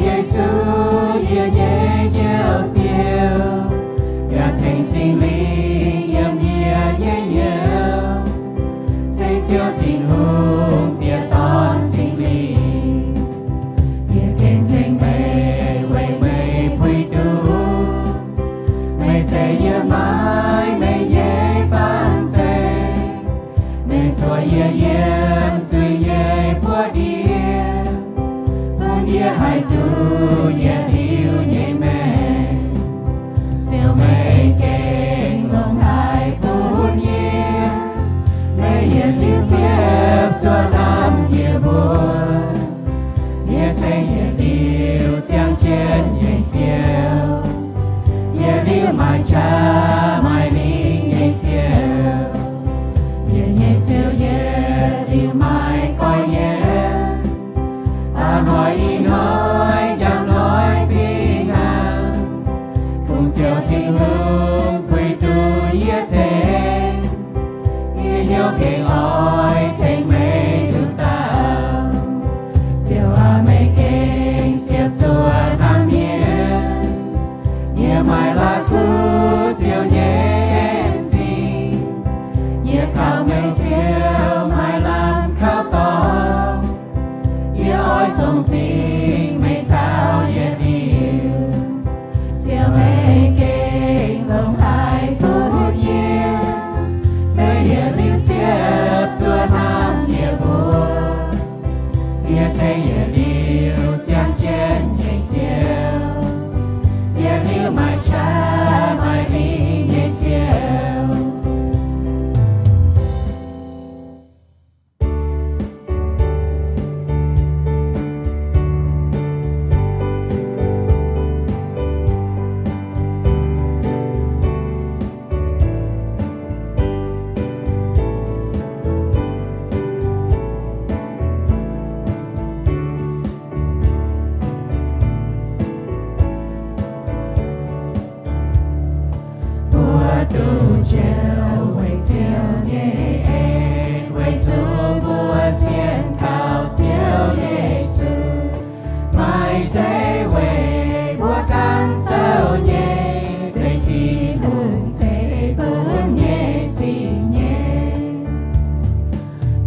Yesu, yie nyei Njoux Ziouv, yaac ceng Singx Lingh yiem yie nyei hnyouv, ceng Ziouv Tin-Hungh, Diex, Dorn, Singx Lingh. Yie gengh ceng meih weic meih puix duqv. Meih ceix yie maaiz meih nyei faan zeiv. Meih zuoqc yie yiem zuiz nyei buoqv ndiev, bun yie haih duqv yietc liuz nyei maengc. Ziouv, meih gengh longc haic bun yie. Meih yietc liuz ziepc zuoqc hnamv yie mbuo. Yie ceng yietc liuz ziangh jienv nyei Ziouv, yietc liuz maaih qaqv maaih lingh nyei Ziouv. Yie nyei Ziouv, yietc liuz maaih goiv nyei, a'hnoi ih hnoi njang hnoi fih hnangv. Kungx Ziouv Tin-Hungh puix duqv yie ceng, yie hnyouv gengh oix ceng meih nduqc dauh. Ziouv aac, meih gengh ziepc zuoqc hnamv mienh. Yie maaih la'kuqv Ziouv nyei en-zingh. Yie kaux meih Ziouv maaih lamh kaux dorngx. Yie oix zongh zingh meih taux yietc liuz. Ziouv, meih gengh longc haic bun yie. Meih yietc liuz ziepc zuoqc hnamv yie mbuo. Yie ceng yietc liuz ziangh jienv nyei Ziouv, yietc liuz maaih qaqv maaih lingh nyei Ziouv. Mbuo duqv njoux weic Ziouv nyei en, weic zuqc mbuo sienx kaux Ziouv Yesu. Maiv zeiz weic mbuo ganh zoux nyei, se Tin-Hungh ceix bun nyei zingh nyei.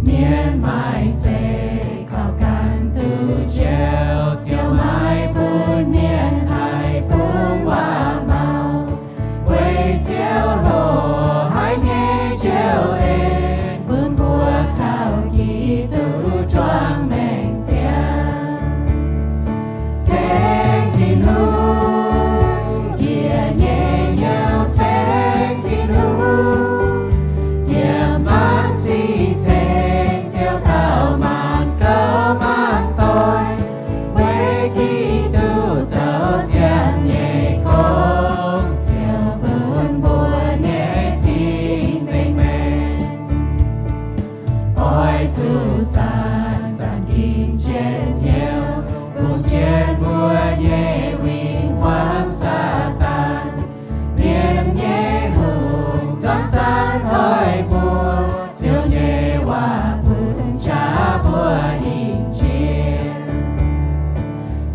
Mienh maiv zeiz kaux ganh duqv njoux, Ziouv maiv bun mienh haih bungx waac-maux. Weic Ziouv loz-hnoi nyei njoux en, bun mbuo caux Giduc juangc maengc ziangh. Ceng Tin-Hungh, yie nyei hnyouv ceng Tin-Hungh. Yiem maanc sic ceng Ziouv taux maanc gouv maanc doic. Weic Giduc zoux ziangh nyei gong, Ziouv bun mbuo nyei cing-nzengc maengc. Oix zuqc zanc-zanc ginc jienv hnyouv, bungx jienv mbuo nyei win-wangv Saadaan. Mienh nyei hungh zanc-zanc hoic mbuo, Ziouv nyei waac bun qaqv mbuo hingh jiex.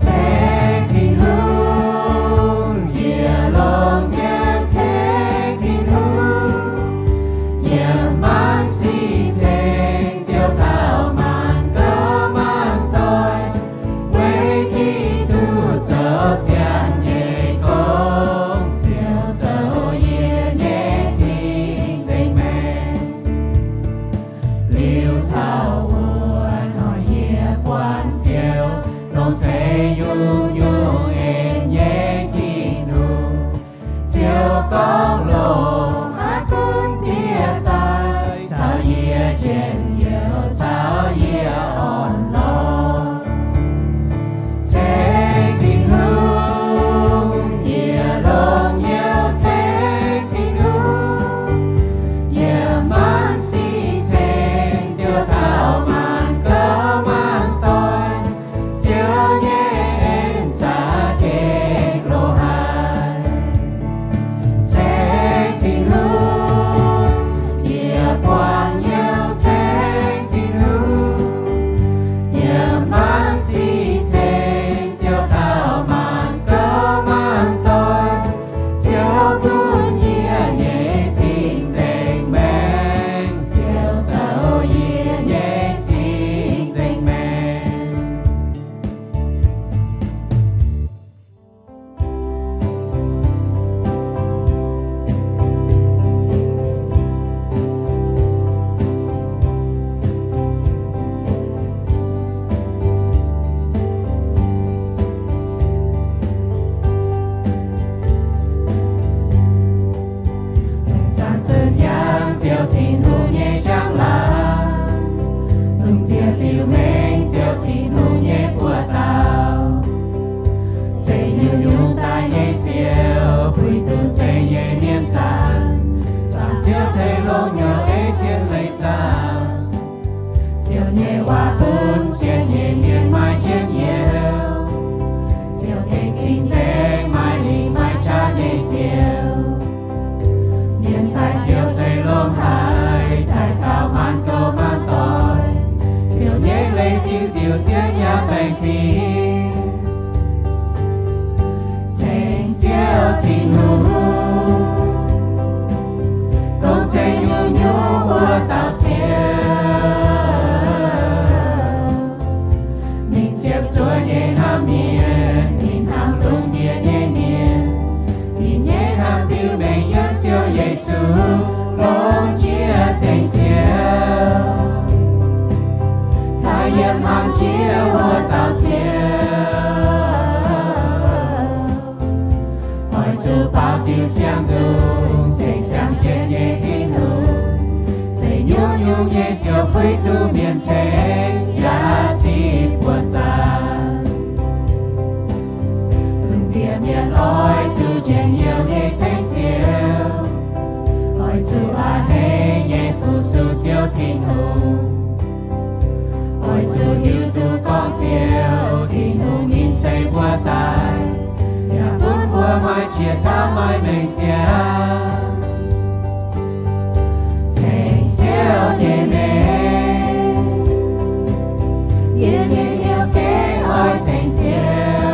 Ceng Tin-Hungh, yie longc njoux ceng Tin-Hungh. Yiem maanc sic ceng Ziouv taux maanc gouv maanc doic. Weic Giduc zoux ziangh nyei gong, Ziouv zoux yie nyei cing-nzengc maengc. Liuz taux wuov nor yie buangh Ziouv, longc ceix nyungc-nyungc en nyei Tin-Hungh. Ziouv gorngv, longc aqv gunv bieqc daaih caux yie njien-youh, caux yie orn-lorqc. Ceng Tin-Hungh, yie longc hnyouv ceng Tin-Hungh. Yiem maanc sic ceng Ziouv taux maanc gouv maanc doic. Ziouv nyei en za'gengh loz-hnoi. Ceng Tin-Hungh, Yesu longc jiex ceng Ziouv, taaih yiem hnaangx jiex wuov dauh Ziouv. Oix zuqc baaux diuh siang-nzung, ceng ziangh jienv nyei Tin-Hungh, zeiz nyungc-nyungc nyei ziouc puix duqv mienh ceng yaac zipv buoqc zaangc. Dongh diex mienh oix zuqc njien-youh nyei ceng Ziouv, oix zuqc a'hneiv nyei fu-sux Ziouv Tin-Hungh. Oix zuqc hiuv duqv gorngv Ziouv Tin-Hungh ninh ceix mbuo daaih, yaac bun mbuo maaih qiex tauv maaih mengh ziangx ceng Ziouv nyei mengh. Yie nyei hnyouv gengh oix ceng Ziouv,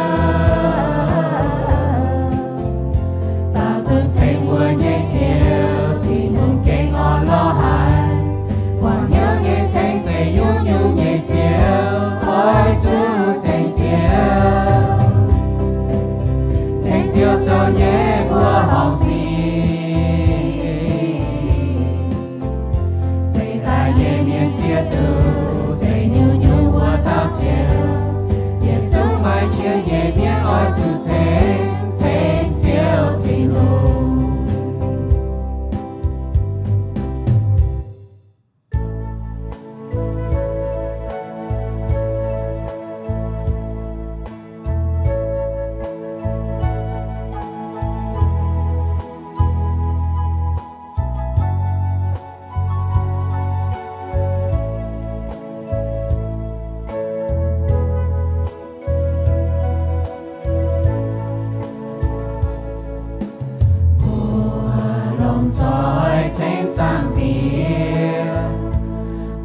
baaux nzung ceng mbuo nyei Ziouv, Tin-Hungh gengh orn-lorqc haic. Buangh hnyouv nyei ceng zeiz nyungc-nyungc nyei Ziouv, oix zuqc ceng Ziouv, ceng Ziouv zoux nyei mbuo horngc sic. Ceix daaih nyei mienh ziex duqv ceix nyungc-nyungc wuov dauh Ziouv. Yietc zungv maaih qiex nyei mienh oix zuqc ceng, ceng Ziouv Tin-Hungh. Mbuo longc zoih ceng Zaangc Diex,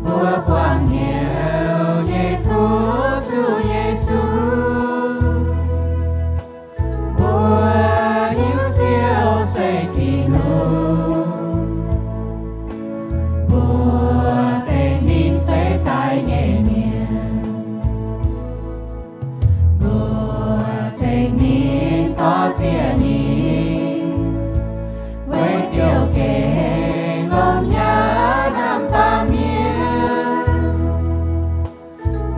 mbuo buangh hnyouv nyei fu-sux Yesu. Mbuo hiuv Ziouv se Tin-Hungh, mbuo dengv ninh ceix daaih nyei mienh. Mbuo ceng ninh, dor-ziec ninh, weic ziouc gengh longx yaac hnamv baamh mienh.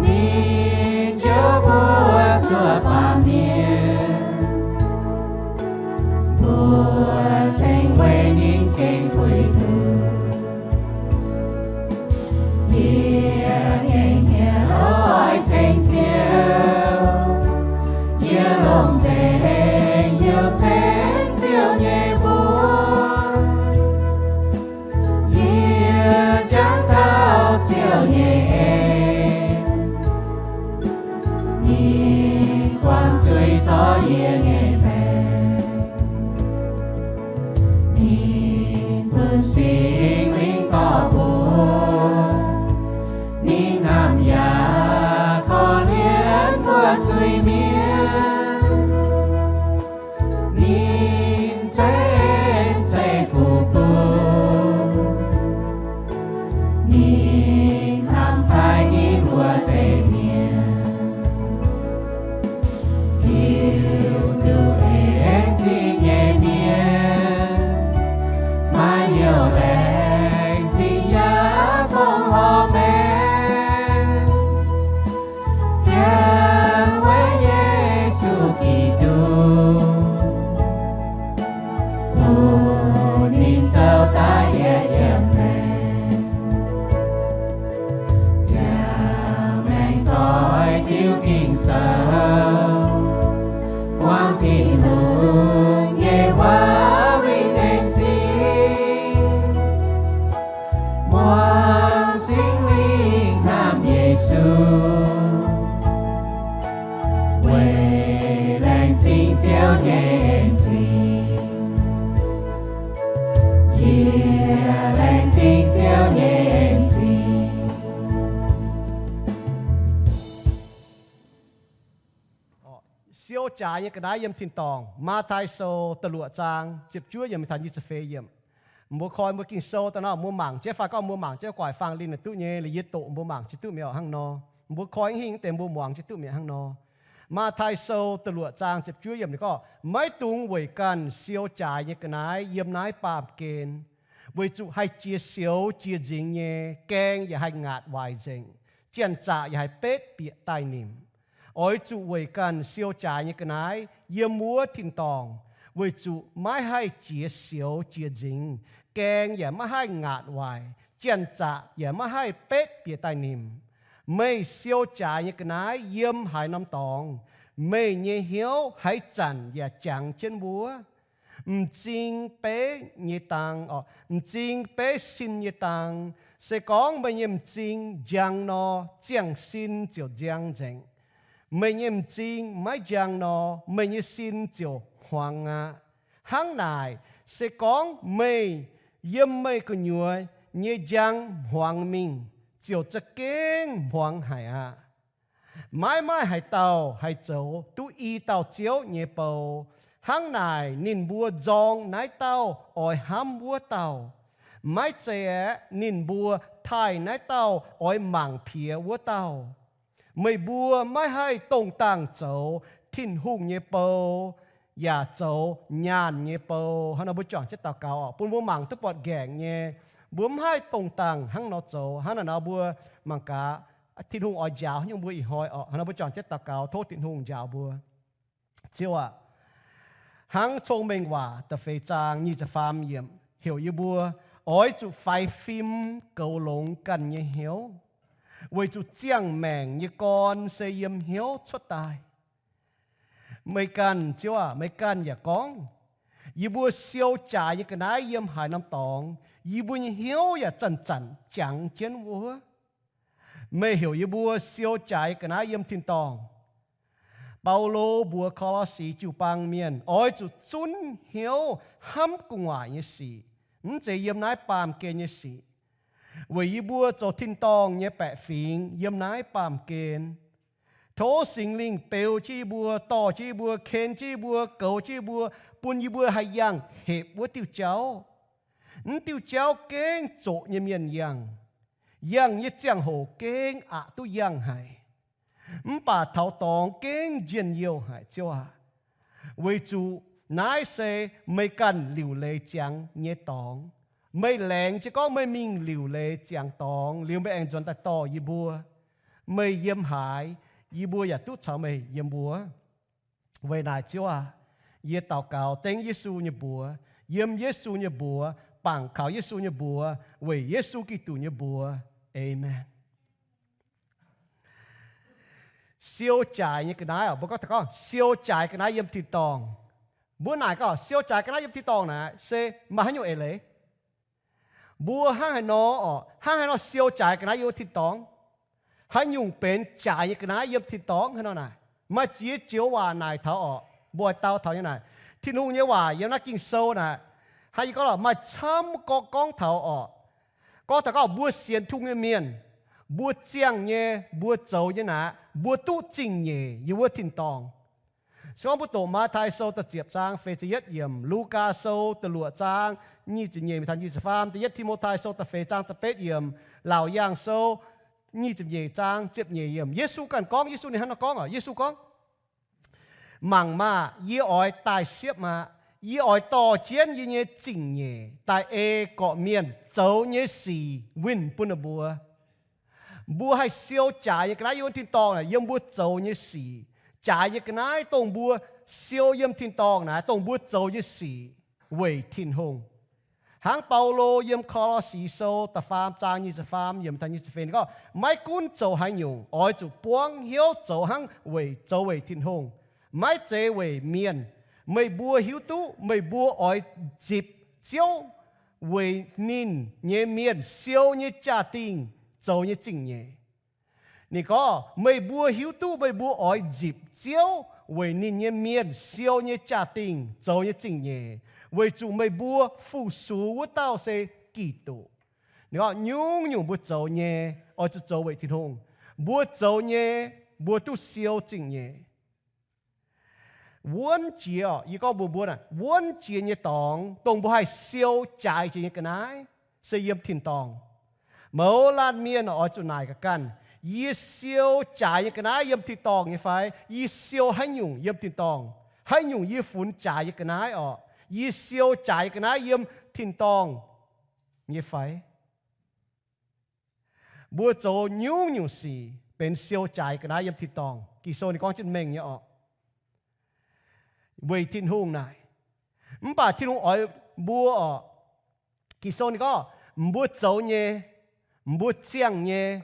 Ninh njoux mbuo zuov baamh mienh, mbuo ceng weic ninh gengh puix nduqc. Yie gengh hnyouv oix ceng Ziouv, yie longc nzengc heuc ceng Ziouv nyei mbuox. Yie jangx taux Ziouv nyei en, ninh buangh zuiz zorqv yie nyei maengc. Ninh bun Singx Lingh dorh mbuo, ninh hnamv yaac korv-lienh mbuo zuiz-mienh. Ninh zeiv en zeiv-fungx bung, ninh hnamv taaih ninh wuov deix mienh. Hiuv duqv laengz zingh nyei mienh, maaih hnyouv laengz zingh yaac fongc horc maengc. Ziangh weic Yesu Giduc, bun ninh zoux daaih yietc yiem maengc. Ziangh maengc doix diuv Ging-Sou, muangx Tin-Hungh nyei waac winh laengz zingh. Muangx Singx Lingh hnamv Yesu, weic laengz zingh Ziouv nyei en-zingh. Yie laengz zingh Ziouv nyei en-zingh. Siou jaax nyei ga'naaiv yiem tin-dorngh, Matv^tai Sou da'luoqc zaang ziepc juov yiemc taux nyic ziepc feix yiemc. Mbuo koi mbuo Ging-Sou daaih nor, mbuo mangc jienv fai gorngv mbuo mangc jienv guaix fang linh naaic duqv nyei, liuz yie doqc mbuo mangc jienv duqv mi'aqv hnangv nor. Mbuo koi hingh deix mbuo muangx jienv duqv mi'aqv hnangv nor. Matv^tai Sou da'luoqc zaang ziepc juov yiemc ninh gorngv, maiv dungx weic ganh siou jaaix nyei ga'naaiv yiem naaiv baamh gen, weic zuqc haih jiex sioux jiex nzingx nyei gaeng yaac haih ngaatc waaic nzengc, janx-zaqc yaac haih betv bieqc daaih nimc. Oix zuqc weic ganh siou jaaix nyei ga'naaiv yiem wuov tin-dorngh, weic zuqc maiv haih jiex sioux jiex nzingx, gaeng yaac maiv haih ngaatc waaic, janx-zaqc yaac maiv haih betv bieqc daaih nimc. Meih siou jaaix nyei ga'naaiv yiem haaix norm dorngx, meih nyei hnyouv haaix zanc yaac jangx jienv wuov. M'zing beiv nyei dang, m'zing beiv sin nyei dang, se gorngv meih nyei m'zing njang nor, ziangh sin ziouc nziang nzengc. Meih nyei m'zing maiv njang nor, meih nyei sin ziouc hmuangx aqv. Hnangv naaic, se gorngv meih yiem meih gu'nyuoz nyei njang hmuangx mingh, ziouc za'gengh hmuangx haic aqv. Maiv maaih haaix dauh haih zoux duqv i dauh Ziouv nyei bou. Hnangv naaic, ninh mbuo nzorng naaiv dauh oix hnamv wuov dauh. Maiv zeiz aeqv, ninh mbuo taaih naaiv dauh oix mangc piex wuov dauh. Meih mbuo maiv haih dongh dangh zoux Tin-Hungh nyei bou yaac zoux nyaanh nyei bou. Hnangv naaic mbuo juangc jienv daux gaux oc, bun mbuo mangc duqv buatc nqaengc nyei. Mbuo mv haih dongh dangh hnangv nor zoux. Hnangv naaic nor mbuo mangc gaax Tin-Hungh oix njaaux haaix nyungc mbuo ih hnoi oc. Hnangv naaic mbuo juangc jienv daux gaux, tov Tin-Hungh njaaux mbuo. Ziouv aac, hnangv Cong-Mengh Waac da'feix zaang nyic ziepc faam yiemc heuc yie mbuo oix zuqc faix fim goux longx ganh nyei hnyouv, weic zuqc ziangh maengc nyei gorn se yiem hnyouv cuotv daaih. Meih ganh, Ziouv aac, meih ganh yaac gorngv, yie mbuo siou jaaix nyei ga'naaiv yiem haaix norm dorngx, yie mbuo nyei hnyouv yaac zanc-zanc jangx jienv wuov. Meih heuc yie mbuo siou jaaix nyei ga'naaiv yiem tin-dorngh. Baulo mbuox Ko^lo^si jiu-baang mienh oix zuqc zunv hnyouv hnamv gu'nguaaic nyei sic, mv zeiz yiem naaiv baamh gen nyei sic. Weic yie mbuo zoux tin-dorngh nyei baeqc fingx yiem naaiv baamh gen. Tov Singx Lingh beu jienv yie mbuo, dorh jienv yie mbuo, ken jienv yie mbuo, goux jienv yie mbuo, bun yie mbuo haih yangh hepc wuov diuh jauv. Mv diuh jauv gengh zoqc nyei mienh yangh. Yangh nyei ziangh hoc gengh aqc duqv yangh haic. Mv baac taux dorngx gengh njien-youh haic, Ziouv aac. Weic zuqc naaiv se meih ganh liuc leiz ziangx nyei dorngx. Meih laengz jienv gorngv meih mingh liuc leiz ziangx dorngx liuz, meih aengx nzuonx daaih dorh yie mbuo. Meih yiem haaix, yie mbuo yaac duqv caux meih yiem mbuo. Weic naaic, Ziouv aac, yie daux gaux dengv Yesu nyei mbuox, yiem Yesu nyei mbuox, bangc kaux Yesu nyei mbuox, weic Yesu Giduc nyei mbuox. Aamen. Siou jaaix nyei ga'naaiv oc, mbuo gorngv, gorngv siou jaaix ga'naaiv yiem tin-dorngh. Mbuo naaic gorngv siou jaaix ga'naaiv yiem tin-dorngh naaic se maaih haaix nyungc eix leiz? Mbuo hnangv haaix nor oc, hnangv haaix nor siou jaaix ga'naaiv yiem tin-dorngh? Haaix nyungc benx jaaix nyei ga'naaiv yiem tin-dorngh? Hnangv nor naaic, maaih ziex joux waac naaic taux oc, mbuo oix dau taux nyei naaic. Tin-Hungh nyei waac yiem naaiv Ging-Sou naaic, hnangv yie gorngv lorqc, maaih camv gorngv, gorngv taux oc, gorngv taux gorngv mbuo sienx Tin-Hungh nyei mienh, mbuo ziangh nyei, mbuo zoux nyei naaic, mbuo duqv zingh nyeic yiem wuov tin-dorngh. Se gorngv mbuo doqc Matv^tai Sou da'ziepc zaang feix ziepc yietv yiemc, Lugaa Sou da'luoqc zaang nyic ziepc nyeic taux nyic ziepc faam, Da'yietv Ti^mo^tai Sou da'feix zaang da'betv yiemc, Laauc Yaangh Sou nyic ziepc nyeic zaang ziepc nyeic yiemc, Yesu ganh gorngv, Yesu ninh hnangv nor gorngv oc, Yesu gorngv, mangc maah! Yie oix daaih siepv aqv. Yie oix dorh jienv yie nyei zingh nyeic daaih ei gorqv-mienh zoux nyei sic winh bun ninh mbuo. Mbuo haih siou jaaix nyei ga'naaiv yiem wuov tin-dorngh naaic yiem mbuo zoux nyei sic. Jaaix nyei ga'naaiv dongh mbuo siou yiem tin-dorngh naaic dongh mbuo zoux nyei sic weic Tin-Hungh. Hnangv Baulo yiem Ko^lo^si Sou da'faam zaang nyic ziepc faam yiemc taux nyic ziepc feix ninh gorngv, maiv gunv zoux haaix nyungc, oix zuqc buangv hnyouv zoux hnangv weic, zoux weic Tin-Hungh, maiv zeiz weic mienh. Meih mbuo hiuv duqv meih mbuo oix nzipc Ziouv weic ninh nyei mienh siou nyei jaa-dingh zoux nyei zingh nyeic. Ninh gorngv, meih mbuo hiuv duqv meih mbuo oix nzipc Ziouv weic ninh nyei mienh siou nyei jaa-dingh zoux nyei zingh nyeic, weic zuqc meih mbuo fu-sux wuov dauh se Giduc. Ninh gorngv, nyungc-nyungc mbuo zoux nyei oix zuqc zoux weic Tin-Hungh. Mbuo zoux nyei, mbuo duqv siou zingh nyeic. Wuonv jiex, yie gorngv mbuox mbuo naaic, wuonv jiex nyei dorngx dongh mbuo haih siou jaaix jiex nyei ga'naaiv se yiem tin-dorngh. Mouz laanh mienh oix zuqc naaic ga'ganh, Yie siou jaaix nyei ga'naaiv yiem tin-dorngh nyei fai? Yie siou haaix nyungc yiem tin-dorngh? Haaix nyungc yie funx jaaix nyei ga'naaiv orqc? Yie siou jaaix nyei ga'naaiv yiem tin-dorngh nyei fai? Mbuo zoux nyungc-nyungc sic benx siou jaaix ga'naaiv yiem tin-dorngh. Ging-Sou ninh gorngv jienv mengh nyei orqc, weic Tin-Hungh naaic. Mv baac Tin-Hungh oix mbuo orqc, Ging-Sou ninh gorngv, mbuo zoux nyei, mbuo ziangh nyei,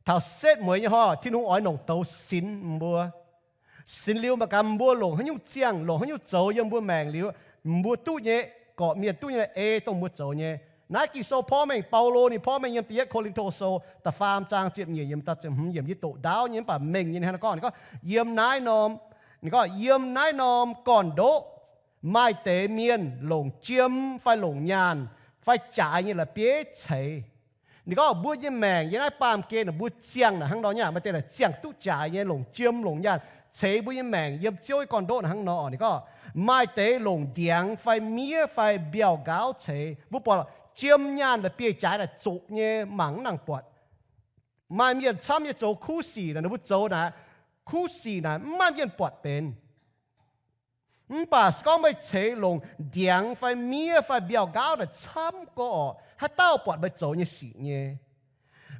taux setv mueiz nyei hnoi, Tin-Hungh oix longc douz sinx mbuo. Sinx liuz mangc gaax mbuo longc haaix nyungc ziangh, longc haaix nyungc zoux yiem mbuo maengc liuz, mbuo duqv nyei, gorqv-mienh duqv nyei, ei dongh mbuo zoux nyei. Naaiv Ging-Sou porv mengh, Baulo ninh porv mengh yiem Da'yietv Ko^lin^to Sou da'faam zaang ziepc nyeic yiemc daaih ziepc hmz yiemc, yie doqc ndaauv nyei mv baac mengh nyei, ninh gorngv, ninh gorngv, yiem naaiv norm, ninh gorngv, yiem naaiv norm gorn-ndoqv maaih deix mienh longc jiem fai longc nyaanh fai jaaix nyei la'bieiv ceix. Ninh gorngv mbuo nyei maengc yiem naaiv baamh gen, mbuo ziangh naaic hnangv nor nyei, maaih deix naaic ziangh duqv jaaix nyei, longc jiem longc nyaanh ceix mbuo nyei maengc yiem Ziouv nyei gorn-ndoqv naaic hnangv nor. Ninh gorngv maaih deix longc ndiangx fai miev fai mbiauh nqaauv ceix. Mbuo buatc jiem nyaanh la'bieiv jaaix naaic zoqc nyei mangc mv nangc buatc. Maaih mienh camv nyei zoux kuv sic naaic, ninh mbuo zoux naaic, kuv sic naaic mv maaih mienh buatc benx. Mv baac se gorngv meih ceix longc ndiangx fai miev fai mbiauh nqaauv naaic camv gorqv orqc, haaix dauh buatc meih zoux nyei sic nyei?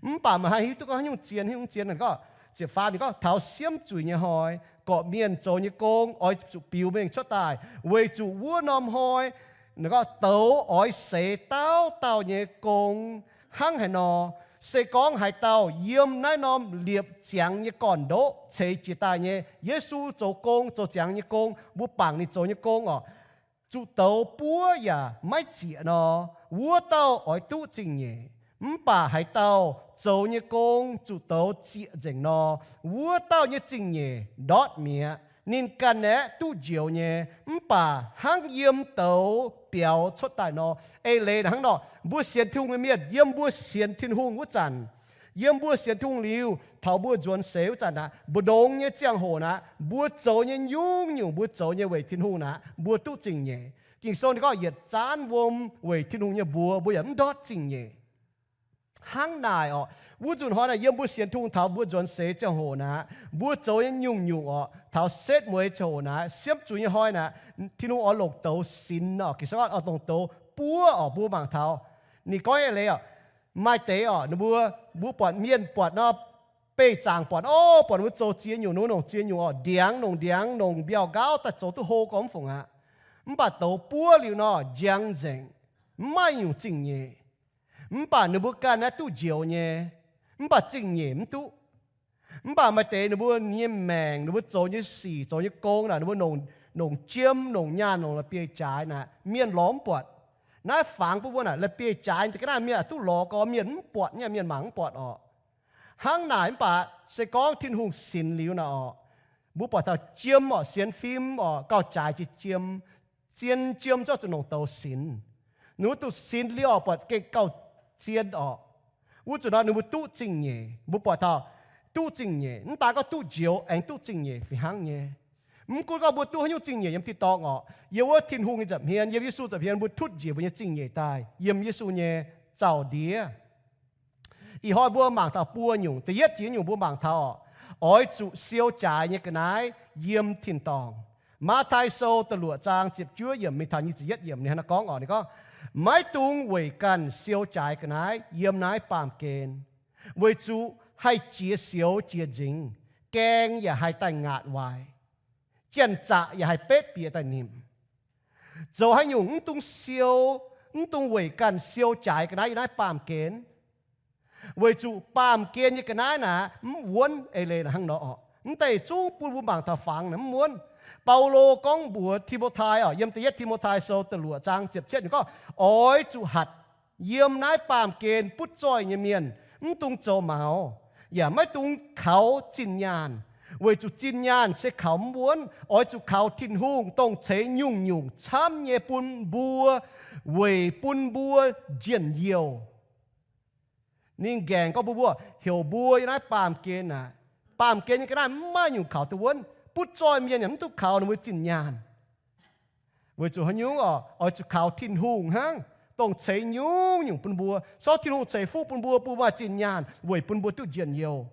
Mv baac meih haih hiuv duqv gorngv haaix nyungc zien, haaix nyungc zien. Ninh gorngv, ziepc faam ninh gorngv, taux siemv zuiz nyei hnoi, gorqv-mienh zoux nyei gong oix zuqc biux mengh cuotv daaih, weic zuqc wuov norm hnoi, ninh gorngv, douz oix seix dauh dauh nyei gong hnangv haaix nor. Se gorngv haaix dauh yiem naaiv norm liepc ziangx nyei gorn-ndoqv ceix jiez daaih nyei, Yesu zoux gong, zoux ziangx nyei gong, mbuo bangc ninh zoux nyei gong orqc, zuqc douz buov yaac maiv zieqc nor, wuov dauh oix duqv zingh nyeic. Mv baac haaix dauh zoux nyei gong zuqc douz zieqc nzengc nor, wuov dauh nyei zingh nyeic ndortv mi'aqv. Ninh ganh aeqv, duqv njoux nyei, mv baac hnangv yiem douz biaux cuotv daaih nor. Eix leiz naaic hnangv nor, mbuo sienx Tin-Hungh nyei mienh, yiem mbuo sienx Tin-Hungh wuov zanc, yiem mbuo sienx Tin-Hungh liuz, taux mbuo nzuonx seix wuov zanc aqv, mbu'ndongx nyei ziangh hoc naaic, mbuo zoux nyei nyungc-nyungc, mbuo zoux nyei weic Tin-Hungh naaic, mbuo duqv zingh nyeic. Ging-Sou ninh gorngv, yietc zaanv wuom weic Tin-Hungh nyei mbuox, mbuo yaac mv ndortv zingh nyeic. Hnangv naaic orqc, wuov nzunc hnoi naaic yiem mbuo sienx Tin-Hungh taux mbuo nzuonx seix ziangh hoc naaic, mbuo zoux nyei nyungc-nyungc orqc, taux setv mueiz ziangh hoc naaic, siemv zuiz nyei hnoi naaic, Tin-Hungh oix longc douz sinx orqc, Ging-Sou gorngv oix longc douz buov orqc, mbuo mangc taux. Ninh gorngv eix leiz orqc, maaih deix orqc, ninh mbuo, mbuo buatc mienh buatc nor, beih zaangc buatc, o, buatc ninh mbuo zoux ziex nyungc, ninh mbuo longc ziex nyungc orqc, ndiangx, longc ndiangx, longc mbiauh nqaauv daaih zoux duqv hlo gorx mv fungc aqv. Mv baac douz buov liuz nor, njang nzengc, mv maaih nyungc zingh nyeic. Mv baac ninh mbuo ganh naaiv duqv njoux nyei, mv baac zingh nyeic mv duqv. Mv baac maaih deix ninh mbuo nyei maengc, ninh mbuo zoux nyei sic, zoux nyei gong naaic, ninh mbuo longc, longc jiem, longc nyaanh, longc la'bieiv-jaaix naaic, mienh lorz mv buatc. Naaiv fangx bun mbuo naaic, la'bieiv-jaaix da'ga'naaiv mienh duqv lorz gorx, mienh mv buatc nyei, mienh mangc mv buatc orqc. Hnangv naaic mv baac se gorngv Tin-Hungh sinx liuz naaic orqc, mbuo buatc taux jiem orqc, sienx fim orqc, gauh jaaix jiex jiem, zien jiem zorqv zuqc longc douz sinx. Ninh mbuo duqv sinx liuz orqc, buatc gengh gauh zien orqc. Wuov zuqc nor ninh mbuo duqv zingh nyeic. Mbuo buatc taux duqv zingh nyeic, mv daaih gorngv duqv njoux, aengx duqv zingh nyeic fih hnangv nyei. Mv gunv gorngv mbuo duqv haaix nyungc zingh nyeic yiem tin-dorngh orqc, yiem wuov Tin-Hungh nyei nza'hmien, yiem Yesu nza'hmien, mbuo tutv njiec mbuo nyei zingh nyeic daaih yiem Yesu nyei zaux-ndiev. Ih hnoi mbuo mangc taux buo nyungc. Da'yietv jiex nyungc mbuo mangc taux orqc, oix zuqc siou jaaix nyei ga'naaiv yiem tin-dorngh. Matv^taai Sou da'luoqc zaang ziepc juov yiemc mingh taux nyic ziepc yietv yiemc ninh hnangv naaiv gorngv orqc, ninh gorngv, maiv dungx weic ganh siou jaaix ga'naaiv yiem naaiv baamh gen, weic zuqc haih jiex sioux jiex nzingx, gaeng yaac haih daaih ngaatc waaic, janx-zaqc yaac haih betv bieqc daaih nimc. Zoux haaix nyungc mv dungx siou, mv dungx weic ganh siou jaaix ga'naaiv yiem naaiv baamh gen, weic zuqc baamh gen nyei ga'naaiv naaic mv wuonv. Eix leiz naaic hnangv nor orqc, mv deix zungv bun mbuo mangc taux fangx naaic mv wuonv. Baulo gorngv mbuox Ti^mo^tai orqc, yiem da'yietv Ti^mo^tai Sou da'luoqc zaang ziepc cietv ninh gorngv, oix zuqc hatc yiem naaiv baamh gen butv zoih nyei mienh mv dungx zoux maux, yaac maiv dungx kaux zinh nyaanh, weic zuqc zinh nyaanh se kaux mv wuonv. Oix zuqc kaux Tin-Hungh, dongh ceix nyungc-nyungc camv nyei bun mbuo, weic bun mbuo njien-youh. Ninh nqaengc gorngv bun mbuo, heuc mbuo yiem naaiv baamh gen naaic, baamh gen nyei ga'naaiv mv maaih nyungc kaux duqv wuonv. Butv zoih mienh yaac mv duqv kaux ninh mbuo zinh nyaanh. Weic zuqc haaix nyungc orqc? Oix zuqc kaux Tin-Hungh hnangv, dongh ceix nyungc-nyungc bun mbuo. Sortv Tin-Hungh ceix fuqv bun mbuo, bun maaih zinh nyaanh weic bun mbuo duqv njien-youh.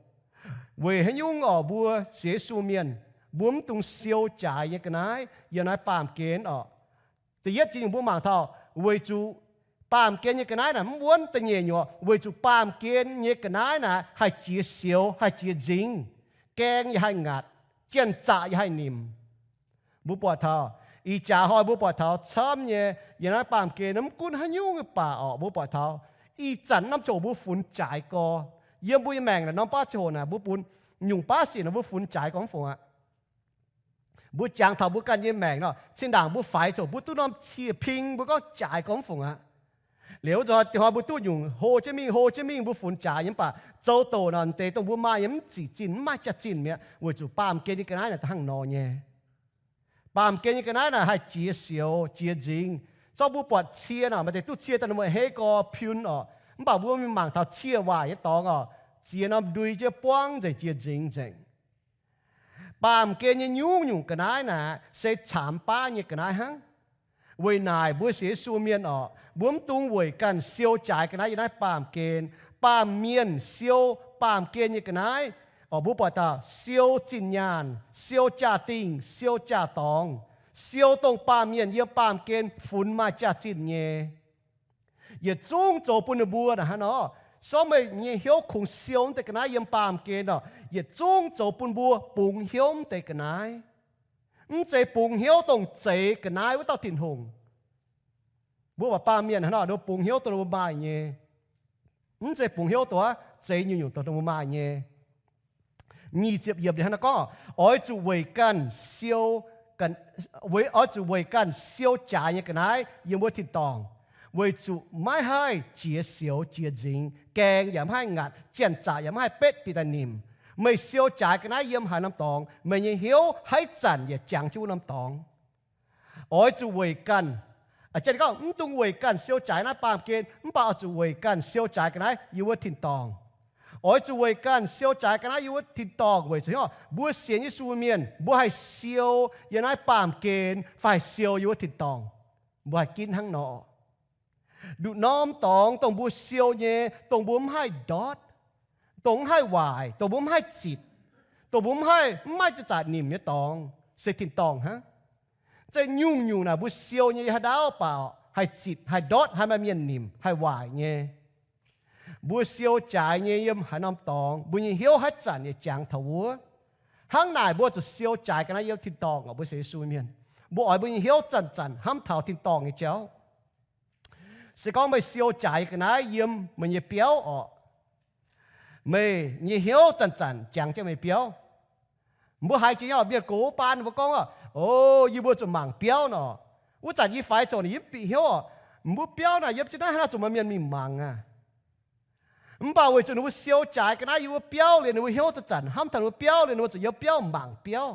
Weic haaix nyungc orqc? Mbuo sienx Yesu mienh, mbuo mv dungx siou jaaix nyei ga'naaiv yiem naaiv baamh gen orqc. Da'yietv jiex nyungc mbuo mangc taux weic zuqc baamh gen nyei ga'naaiv naaic mv wuonv. Da'nyeic nyungc, weic zuqc baamh gen nyei ga'naaiv naaic haih jiex sioux, haih jiex nzingx, gaeng yaac haih ngaatc, janx-zaqc yaac haih nimc. Mbuo buatc taux ih jaax hnoi mbuo buatc taux camv nyei yiem naaiv baamh gen, mv gunv haaix nyungc nyei baac orqc, mbuo buatc taux ih zanc norm ziangh hoc mbuo funx jaaix gorx. Yiem mbuo nyei maengc naaic norm baav ziangh hoc naaic mbuo bun nyungc baav sic naaic mbuo funx jaaix gorx mv fungc aqv. Mbuo jangx taux mbuo ganh nyei maengc nor, zinh ndaangc mbuo faix ziangh hoc mbuo duqv norm cie ping mbuo gorngv jaaix gorx mv fungc aqv. Liuz wuov zanc hnoi mbuo duqv nyungc hlo jienv mingh, hlo jienv mingh, mbuo funx jaaix nyei mv baac zoux doqc nor, deix dongh mbuo maaih nyei mv zic zinh, mv maaih jaax-zinh mi'aqv, weic zuqc baamh gen nyei ga'naaiv naaic da'hnangv nor nyei. Baamh gen nyei ga'naaiv naaic haih jiex sioux, jiex nzingx. Zorqv mbuo buatc cie nor, maaih deix duqv cie daaih ninh mbuo hei gorx piun orqc, mv baac mbuo mingh mangc taux cie waaic nyei dorngx orqc, ziex norm ndui jienv buangv nzengc, jiex nzingx nzengc. Baamh gen nyei nyungc-nyungc ga'naaiv naaic se caamx baav nyei ga'naaiv hnangv. Weic naaic mbuo sienx Yesu mienh orqc, mbuo mv dungx weic ganh siou jaaix ga'naaiv yiem naaiv baamh gen. Baamh mienh siou baamh gen nyei ga'naaiv orqc, mbuo buatc taux siou zinh nyaanh, siou jaa-dingh, siou jaa-dorngx, siou dongh baamh mienh yiem baamh gen funx maaih jaax-zinh nyei. Yietc zungv zoux bun ninh mbuo naaic hnangv nor. Sortv meih nyei hnyouv kungx siou mv deix ga'naaiv yiem baamh gen orqc, yietc zungv zoux bun mbuo bungx hnyouv mv deix ga'naaiv. Mv zeiz bungx hnyouv dongh zeix ga'naaiv wuov dauh Tin-Hungh. Mbuo buatc baamh mienh hnangv nor, ninh mbuo bungx hnyouv dongh ninh mbuo maaih nyei. Mv zeiz bungx hnyouv dongh zeix nyungc-nyungc dongh ninh mbuo maaih nyei. Nyic ziepc yiemc ninh hnangv nor gorngv, oix zuqc weic ganh siou, oix zuqc weic ganh siou jaaix nyei ga'naaiv yiem wuov tin-dorngh, weic zuqc maiv haih jiex sioux jiex nzingx, gaeng yaac maiv haih ngaatc, janx-zaqc yaac maiv haih betv bieqc daaih nimc. Meih siou jaaix ga'naaiv yiem haaix norm dorngx, meih nyei hnyouv haaix zanc yaac jangx jienv wuov norm dorngx. Oix zuqc weic ganh, aa, gorngv mv dungx weic ganh siou jaaix naaiv baamh gen, mv baac oix zuqc weic ganh siou jaaix ga'naaiv yiem wuov tin-dorngh. Oix zuqc weic ganh siou jaaix ga'naaiv yiem wuov tin-dorngh weic zuqc hnyouv mbuo sienx Yesu mienh, mbuo haih siou yiem naaiv baamh gen fai haih siou yiem wuov tin-dorngh. Mbuo haih ginv hnangv nor. Nduqc norm dorngx dongh mbuo siou nyei, dongh mbuo mv haih ndortv, dongh mv haih waaic, dongh mbuo mv haih zitc, dongh mbuo mv haih, mv maaih janx-zaqc nimc nyei dorngx se tin-dorngh hnangv. Zeiz nyungc-nyungc naaic mbuo siou nyei yiem haaix ndaauv baac haih zitc, haih ndortv, haih maaih mienh nimc, haih waaic nyei. Mbuo siou jaaix nyei yiem haaix norm dorngx, mbuo nyei hnyouv haaix zanc yaac jangx taux wuov. Hnangv naaic mbuo zuqc siou jaaix ga'naaiv yiem tin-dorngh orqc, mbuo sienx Yesu mienh. Mbuo oix mbuo nyei hnyouv zanc-zanc hnamv taux tin-dorngh nyei jauv. Se gorngv meih siou jaaix ga'naaiv yiem meih nyei biauv orqc, meih nyei hnyouv zanc-zanc jangx jienv meih biauv. Mbuo haiz jiex nyei orqc, mienh gox wuov baan mbuo gorngv orqc, o, yie mbuo zuqc mangc biauv nor. Wuov zanc yie faix zoux naaic yie mv bieqc hnyouv orqc, mbuo biauv naaic yiem jienv naaiv haaix nor zuqc maaih mienh mingh mangc aqv. Mv baac weic zuqc ninh mbuo siou jaaix ga'naaiv yiem wuov biauv liuz, ninh mbuo hnyouv zanc-zanc hnamv taux ninh mbuo biauv liuz, ninh mbuo zuqc yiem biauv mangc biauv,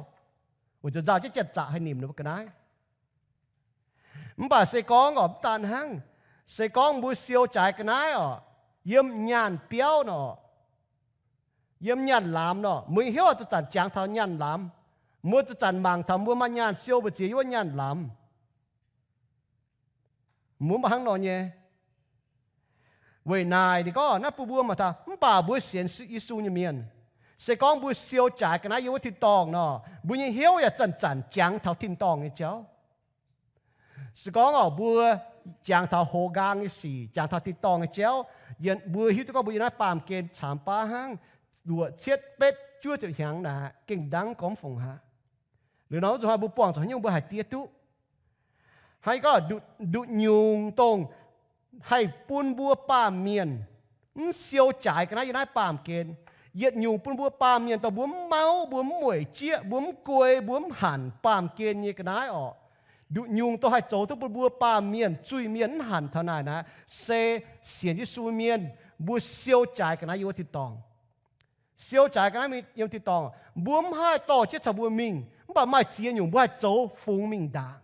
weic zuqc nzauh jienv janx-zaqc haih nimc ninh mbuo ga'naaiv. Mv baac se gorngv orqc, mv daan hnangv, se gorngv mbuo siou jaaix ga'naaiv orqc, yiem nyaanh biauv nor, yiem nyaanh lamz nor, mbuo nyei hnyouv zanc-zanc jangx taux nyaanh lamz. Mbuo zanc-zanc mangc taux mbuo maaih nyaanh siou mbu'ziex yiem wuov nyaanh lamz. Mbuo mv baac hnangv nor nyei. Weic naaic ninh gorngv naaiv bun mbuo mangc taux, mv baac mbuo sienx Yesu nyei mienh, se gorngv mbuo siou jaaix ga'naaiv yiem wuov tin-dorngh nor, mbuo nyei hnyouv yaac zanc-zanc jangx taux tin-dorngh nyei jauv. Se gorngv orqc, mbuo jangx taux hoz nqaang nyei sic, jangx taux tin-dorngh nyei jauv, yie, mbuo hiuv duqv gorngv mbuo yiem naaiv baamh gen caamx baav hnangv, luoqc cietv betv juov ziepc hnyangx naaic gengh ndangv gormx fungc aqv. Liuz nor wuov zuqc hnoi mbuo buangh zuqc haaix nyungc mbuo haih diev duqv. Hnangv gorngv nduqc nyungc dongh haih bun mbuo baamh mienh mv siou jaaix ga'naaiv yiem naaiv baamh gen. Yietc nyungc bun mbuo baamh mienh dongh mbuo mv mauv, mbuo mv mueic jieqv, mbuo mv guei, mbuo mv hanc baamh gen nyei ga'naaiv orqc. Nduqc nyungc dongh haih zoux duqv bun mbuo baamh mienh, zuiz-mienh mv hanc taux naaic naaic, se sienx Yesu mienh, mbuo siou jaaix ga'naaiv yiem wuov tin-dorngh. Siou jaaix ga'naaiv yiem tin-dorngh, mbuo mv haih dorh jienv caux mbuo mingh, mv baac maaih ziex nyungc mbuo haih zoux fungx mingh ndaangc.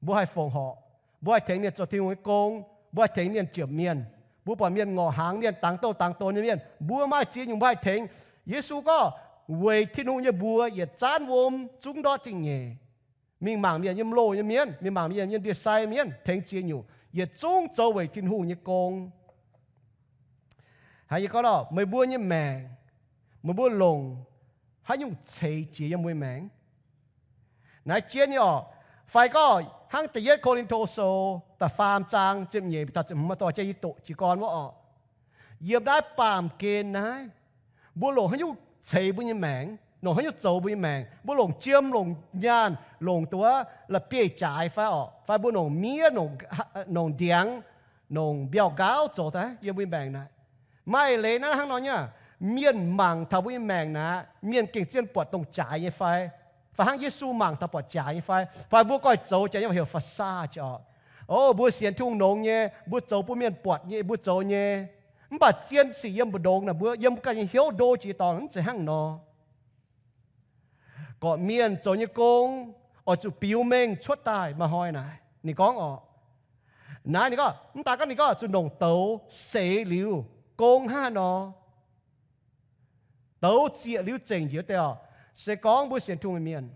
Mbuo haih fongc horc, mbuo haih tengx mienh zoux Tin-Hungh nyei gong, mbuo haih tengx mienh jomc mienh, mbuo buatc mienh ngorc hnaangx mienh, dangx douh dangx donx nyei mienh, mbuo maaih ziex nyungc mbuo haih tengx. Yesu gorngv, weic Tin-Hungh nyei mbuox yietc zaanv wuom zungv ndortv zingh nyeic. Mingh mangc mienh yiem loh nyei mienv, mingh mangc mienh yiem ndie-sai mienv, tengx ziex nyungc, yietc zungv zoux weic Tin-Hungh nyei gong. Hnangv yie gorngv nor, meih mbuo nyei maengc, Meih mbuo longc haaix nyungc ceix jiez yiem mbuo nyei maengc? Naaiv jienv nyei orqc. Fai gorngv hnangv Da'yietv Ko^lin^to Sou da'faam zaang ziepc nyeic taux ziepc hmz, dorh jienv yie doqc jiez gorn wuov orqc. Yiem naaiv baamh gen naaiv, mbuo longc haaix nyungc ceix mbuo nyei maengc, longc haaix nyungc zoux mbuo nyei maengc? Mbuo longc jiem, longc nyaanh, longc dongh wuov la'bieiv-jaaix fai orqc, fai mbuo longc miev, longc ndiangx, longc mbiauh nqaauv zoux daaih yiem mbuo nyei maengc naaic. Maaih leiz naaiv hnangv nor nyei, mienh mangc taux mbuo nyei maengc naaic, mienh gengh zien buatc dongh jaaix nyei fai? Fai hnangv Yesu mangc taux buatc jaaix nyei fai? Fai mbuo goiv zoux jaaix nyei heuc facade orqc. O, mbuo sienx Tin-Hungh longx nyei, mbuo zoux bun mienh buatc nyei, mbuo zoux nyei. Mv baac zien sic yiem mbu'ndongx naaic, mbuo yiem mbuo ganh nyei hnyouv ndo jiex dorngx, mv zeiz hnangv nor. Gorqv-mienh zoux nyei gong oix zuqc biux mengh cuotv daaih. Maaih hnoi naaic ninh gorngv orqc, naaiv ninh gorngv, mv daaih gorngv ninh gorngv zuqc longc douz seix liuz gong hnangv haaix nor. Douz zieqc liuz zengc njiec wuov deix orqc. Se gorngv mbuo sienx Tin-Hungh nyei mienh,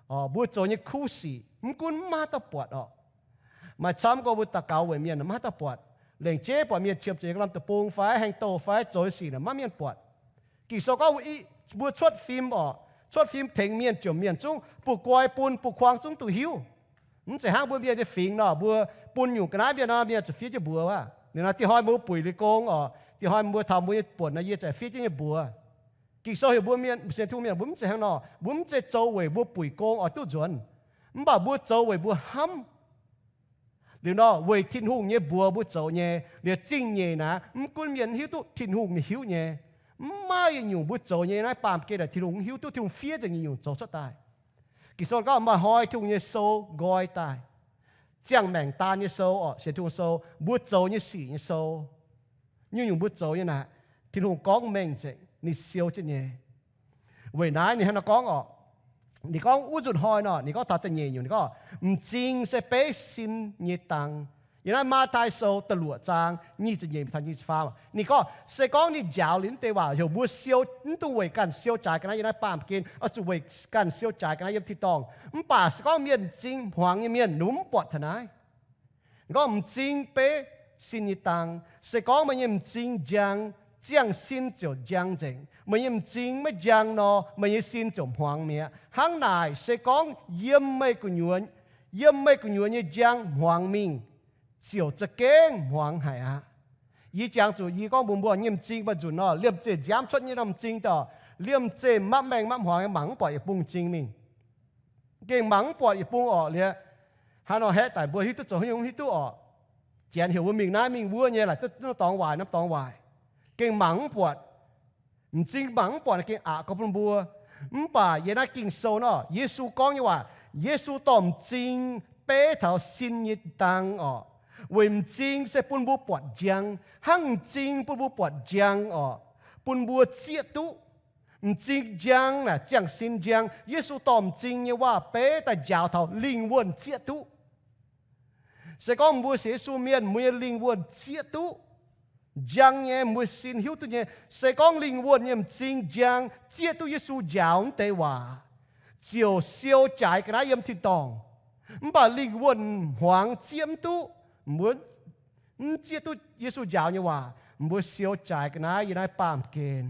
mbuo zoux nyei kuv sic mv gunv mv maaih haaix dauh buatc orqc. Maaih camv gorngv mbuo daux gaux weic mienh mv maaih haaix dauh buatc. Lengc jeiv buatc mienh qiemx zuqc nyei ga'naaiv deic-bung fai heng douh fai zoux nyei sic naaic maiv maaih mienh buatc. Ging-Sou gorngv mbuo cuotv fim orqc, cuotv fim tengx mienh, jomc mienh zungv buoz-guoi bun, buoz-kuang zungv duqv hiuv. Mv zeiz hnangv mbuo mienh nyei fingx nor, mbuo bun nyungc ga'naaiv mienh nor, mienh zuqc fiev jienv mbuox wuov. Liuz nor dieh hnoi mbuo buic liuz gong orqc, dieh hnoi mbuo taux mbuo nyei buonc nor, yie zuqc fiev jienv nyei mbuox. Ging-Sou heuc mbuo mienh, sienx Tin-Hungh mienh, mbuo mv zeiz hnangv nor. Mbuo mv zeiz zoux weic mbuo buic gong oix duqv nzuonx, mv baac mbuo zoux weic mbuo hnamv. Liuz nor weic Tin-Hungh nyei mbuox mbuo zoux nyei. Liuz zingh nyeic naaic, mv gunv mienh hiuv duqv, Tin-Hungh ninh hiuv nyei. Mv maaih yietc nyungc mbuo zoux nyei naaiv baamh gen naaic Tin-Hungh mv hiuv duqv, Tin-Hungh fiev nzengc nyungc-nyungc zoux cuotv daaih. Ging-Sou gorngv maaih hnoi Tin-Hungh nyei sou nqoi daaih, ziangh maengc daan nyei sou orqc, sienx Tin-Hungh sou, mbuo zoux nyei sic nyei sou. Nyungc-nyungc mbuo zoux nyei naaic, Tin-Hungh gorngv mengh nzengc, ninh siou jienv nyei. Weic naaiv ninh hnangv nor gorngv orqc. Ninh gorngv wuov nzunc hnoi nor, ninh gorngv taux da'nyeic nyungc, ninh gorngv, m'zing se beiv sin nyei dang. Yiem naaiv Matv^taai Sou da'luoqc zaang nyic ziepc nyeic taux nyic ziepc faam, ninh gorngv se gorngv ninh njaaux liuz naaiv deix waac heuc mbuo siou, mv dungx weic ganh siou jaaix ga'naaiv yiem naaiv baamh gen, oix zuqc weic ganh siou jaaix ga'naaiv yiem tin-dorngh. Mv baac se gorngv mienh m'zing hmuangx nyei mienh, ninh mv buatc taux naaiv. Gorngv m'zing beiv sin nyei dang. Se gorngv meih nyei m'zing njang, ziangh sin ziouc njang nzengc. Meih nyei m'zing maiv njang nor, meih nyei sin ziouc hmuangx mi'aqv. Hnangv naaic, se gorngv yiem meih gu'nyuoz, yiem meih gu'nyuoz nyei njang hmuangx mingh, ziouc za'gengh hmuangx haic aqv. Yie jangx zuqc yie gorngv mbuox mbuo nyei m'zing, maaih nzunc nor, liemh zeih nziaamv cuotv nyei norm m'zing daaih, liemh zeih mapv maengh mapv hmuangx, mangc mv buatc yietc bung m'zing mingh. Gengh mangc mv buatc yietc bung orqc. Liuz hnangv nor haeqv daic mbuo hiuv duqv zoux haaix nyungc, hiuv duqv orqc. Janx heuc mbuo mingh naaiv mingh wuov nyei, laaic duqv norm dorngx waaic, norm dorngx waaic. Gengh mangc mv buatc. M'zing mangc mv buatc gengh aqc gorx bun mbuo. Mv baac yiem naaiv Ging-Sou nor, Yesu gorngv nyei waac, Yesu dorh m'zing beiv taux sin nyei dang orqc. Weic m'zing se bun mbuo buatc njang, hnangv m'zing bun mbuo buatc njang orqc, bun mbuo zieqv duqv. M'zing njang naaic ziangh sin njang. Yesu dorh m'zing nyei waac beiv daaih njaaux taux lingh wuonh zieqv duqv. Se gorngv mbuo sienx Yesu mienh, mbuo nyei lingh wuonh zieqv duqv njang nyei, mbuo sin hiuv duqv nyei. Se gorngv lingh wuonh nyei m'zing njang, zieqv duqv Yesu njaaux mv deix waac, ziouc siou jaaix ga'naaiv yiem tin-dorngh. Mv baac lingh wuonh hmuangx zieqv mv duqv, mbuo mv zieqv duqv Yesu njaaux nyei waac, mbuo siou jaaix ga'naaiv yiem naaiv baamh gen.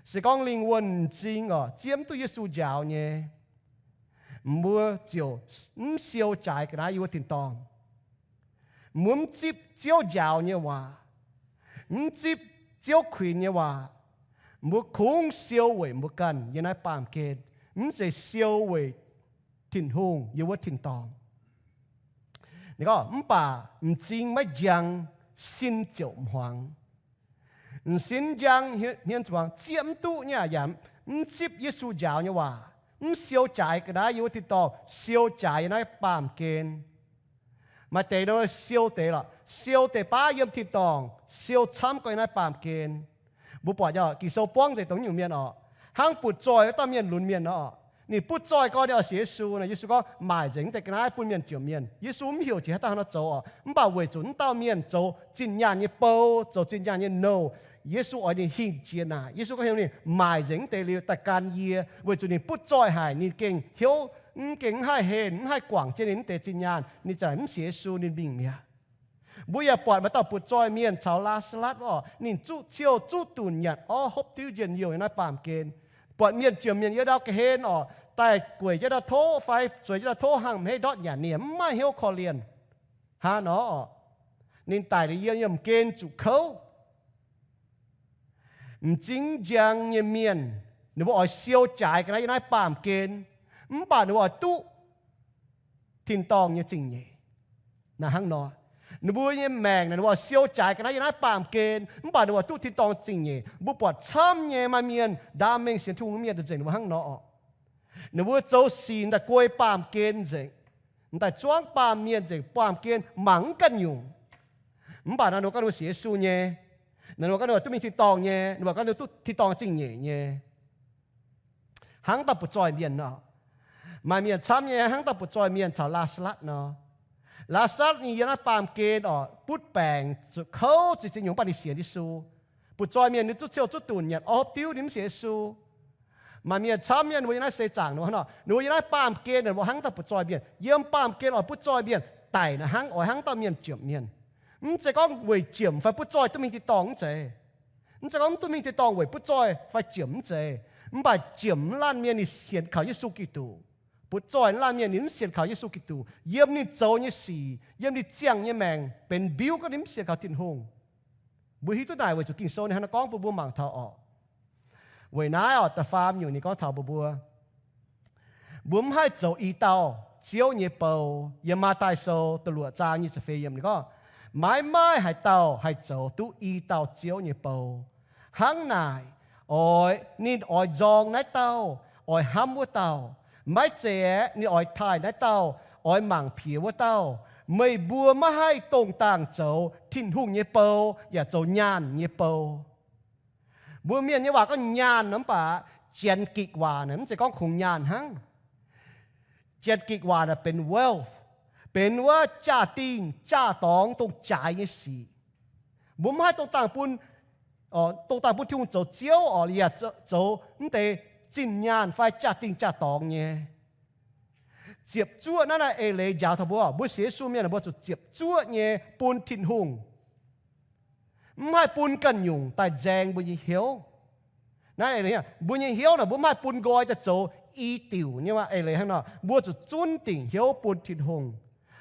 Se gorngv lingh wuonh m'zing orqc, zieqv mv duqv Yesu njaaux nyei, mbuo ziouc mv siou jaaix ga'naaiv yiem wuov tin-dorngh. Mbuo mv zipv Ziouv njaaux nyei waac, mv zipv Ziouv kuinx nyei waac. Mbuo kungx siou weic mbuo ganh yiem naaiv baamh gen, mv zeiz siou weic Tin-Hungh yiem wuov tin-dorngh. Ninh gorngv, mv baac m'zing maiv njang, sin ziouc hmuangx. M'sin njang, hmien hmuangx, zieqv mv duqv nyei aqv, yaac mv zipv Yesu njaaux nyei waac, mv siou jaaix ga'naaiv yiem wuov tin-dorngh, siou jaaix yiem naaiv baamh gen. Maaih deix nor siou deix lorqc, siou deix baav yiem tin-dorngh, siou camv gorx yiem naaiv baamh gen. Mbuo buatc nyei, Ging-Sou buangv nzengc dongh nyungc mienh orqc. Hnangv butv-zoih wuov dauh mienh lunx mienh nor, ninh butv-zoih gorngv ninh oix sienx Yesu nor, Yesu gorngv, maaic nzengc mv deix ga'naaiv bun mienh jomc mienh. Yesu mv heuc jiex haaix dauh haaix nor zoux orqc, mv baac weic zuqc wuov dauh mienh zoux zinh nyaanh nyei bou, zoux zinh nyaanh nyei nouh, Yesu oix ninh hingh jiex naaic. Yesu gorngv heuc ninh maaic nzengc mv deix liuz daaih gan yie, weic zuqc ninh butv-zoih haic, ninh gengh hnyouv, mv gengh mv haih henh, mv haih guangc jienv ninh mv deix zinh nyaanh, ninh za'naaic mv sienx Yesu, ninh mingh mi'aqv. Mbuo yaac buatc maaih dauh butv-zoih mienh caux Laa^saa^latv oc, ninh zuqv ciouh zuqv dunc nyanc orv hopv diuv njien-youh yiem naaiv baamh gen. Buatc mienh jiem mienh yiem ndau ga'hlen oc, daaih gueic jienv ndau tov fai zueiz jienv ndau tov hnangv mv heiv ndortv nyanc, ninh mv maaih hnyouv korv-lienh. Hnangv nor oc, ninh daic liuz yiem, yiem gen zuqc kouv. M'zing njang nyei mienh, ninh mbuo oix siou jaaix ga'naaiv yiem naaiv baamh gen, mv baac ninh mbuo oix duqv tin-dorngh nyei zingh nyeic. Naaiv hnangv nor, ninh mbuo nyei maengc naaic, ninh mbuo oix siou jaaix ga'naaiv yiem naaiv baamh gen, mv baac ninh mbuo oix duqv tin-dorngh zingh nyeic. Mbuo buatc camv nyei maaih mienh, ndaam mengh sienx Tin-Hungh mienh nzengc ninh mbuo hnangv nor oc. Ninh mbuo zoux sic daaih guei baamh gen nzengc, daaih zuangv baamh mienh nzengc, baamh gen mangc mv ganh nyungc. Mv baac naaiv ninh mbuo gorngv ninh mbuo sienx Yesu nyei, naaiv ninh mbuo gorngv ninh mbuo duqv mingh tin-dorngh nyei, ninh mbuo gorngv ninh mbuo duqv tin-dorngh zingh nyeic nyei. Hnangv dauh butv-zoih mienh nor, maaih mienh camv nyei hnangv dauh butv-zoih mienh caux Laa^saa^latv nor. Laa^saa^latv ninh yiem naaiv baamh gen oc, butv baengc zuqc kouv ziex ziex nyungc, mv baac ninh sienx Yesu. Butv-zoih mienh ninh zuqv ciouh zuqv dunc nyanc orv hopv diuv, ninh mv sienx Yesu. Maaih mienh camv nyei ninh mbuo yiem naaiv seix zaangc nor, ninh mbuo yiem naaiv baamh gen ninh mbuo hnangv dauh butv-zoih mienh, yiem baamh gen oix butv-zoih mienh daic naaic hnangv, oix hnangv dauh mienh jiemc mienh. Mv zeiz gorngv weic jiemc fai butv-zoih duqv mingh tin-dorngh, mv zeiz. Mv zeiz gorngv mv duqv mingh tin-dorngh weic butv-zoih fai jiemc, mv zeiz. Mv baac jiemc mv laanh mienh ninh sienx kaux Yesu Giduc. Butv-zoih mv laanh mienh ninh mv sienx kaux Yesu Giduc. Yiem ninh zoux nyei sic, yiem ninh ziangh nyei maengc benx mbiuv gorngv ninh mv sienx kaux Tin-Hungh. Mbuo hiuv duqv naaic weic zuqc Ging-Sou ninh hnangv nor gorngv bun mbuo mangc taux oc. Weic naaiv oc, da'faam nyungc ninh gorngv taux mbuo, mbuo mbuo mv haih zoux i dauh Ziouv nyei bou. Yiem Matv^taai Sou da'luoqc zaang nyic ziepc feix yiemc ninh gorngv, maiv maaih haaix dauh haih zoux duqv i dauh Ziouv nyei bou. Hnangv naaic, oix, ninh oix nzorng naaiv dauh, oix hnamv wuov dauh. Maiv zeiz aeqv, ninh oix taaih naaiv dauh, oix mangc piex wuov dauh. Meih mbuo maiv haih dongh dangh zoux Tin-Hungh nyei bou yaac zoux nyaanh nyei bou. Mbuo mienh nyei waac gorngv nyaanh nor, mv baac Janx-Gikc waac naaic mv zeiz gorngv kungx nyaanh hnangv. Janx-Gikc waac naaic benx wealth, benx wuov jaa-dingh jaa-dorngx dongh jaaix nyei sic. Mbuo mv haih dongh dangh bun, dongh dangh bun Tin-Hungh zoux ziouv oc, yaac zoux mv deix zinh nyaanh fai jaa-dingh jaa-dorngx nyei. Ziepc zuoqv naaiv naaiv eix leiz njaaux taux mbuo, mbuo sienx Yesu mienh mbuo zuqc ziepc zuoqv nyei bun Tin-Hungh. Mv haih bun ganh nyungc daaih nzaeng mbuo nyei hnyouv. Naaiv eix leiz, mbuo nyei hnyouv naaic mbuo mv haih bun nqoi daaih zoux i diuc nyei waac. Eix leiz hnangv nor, mbuo zuqc zunv dingc hnyouv bun Tin-Hungh.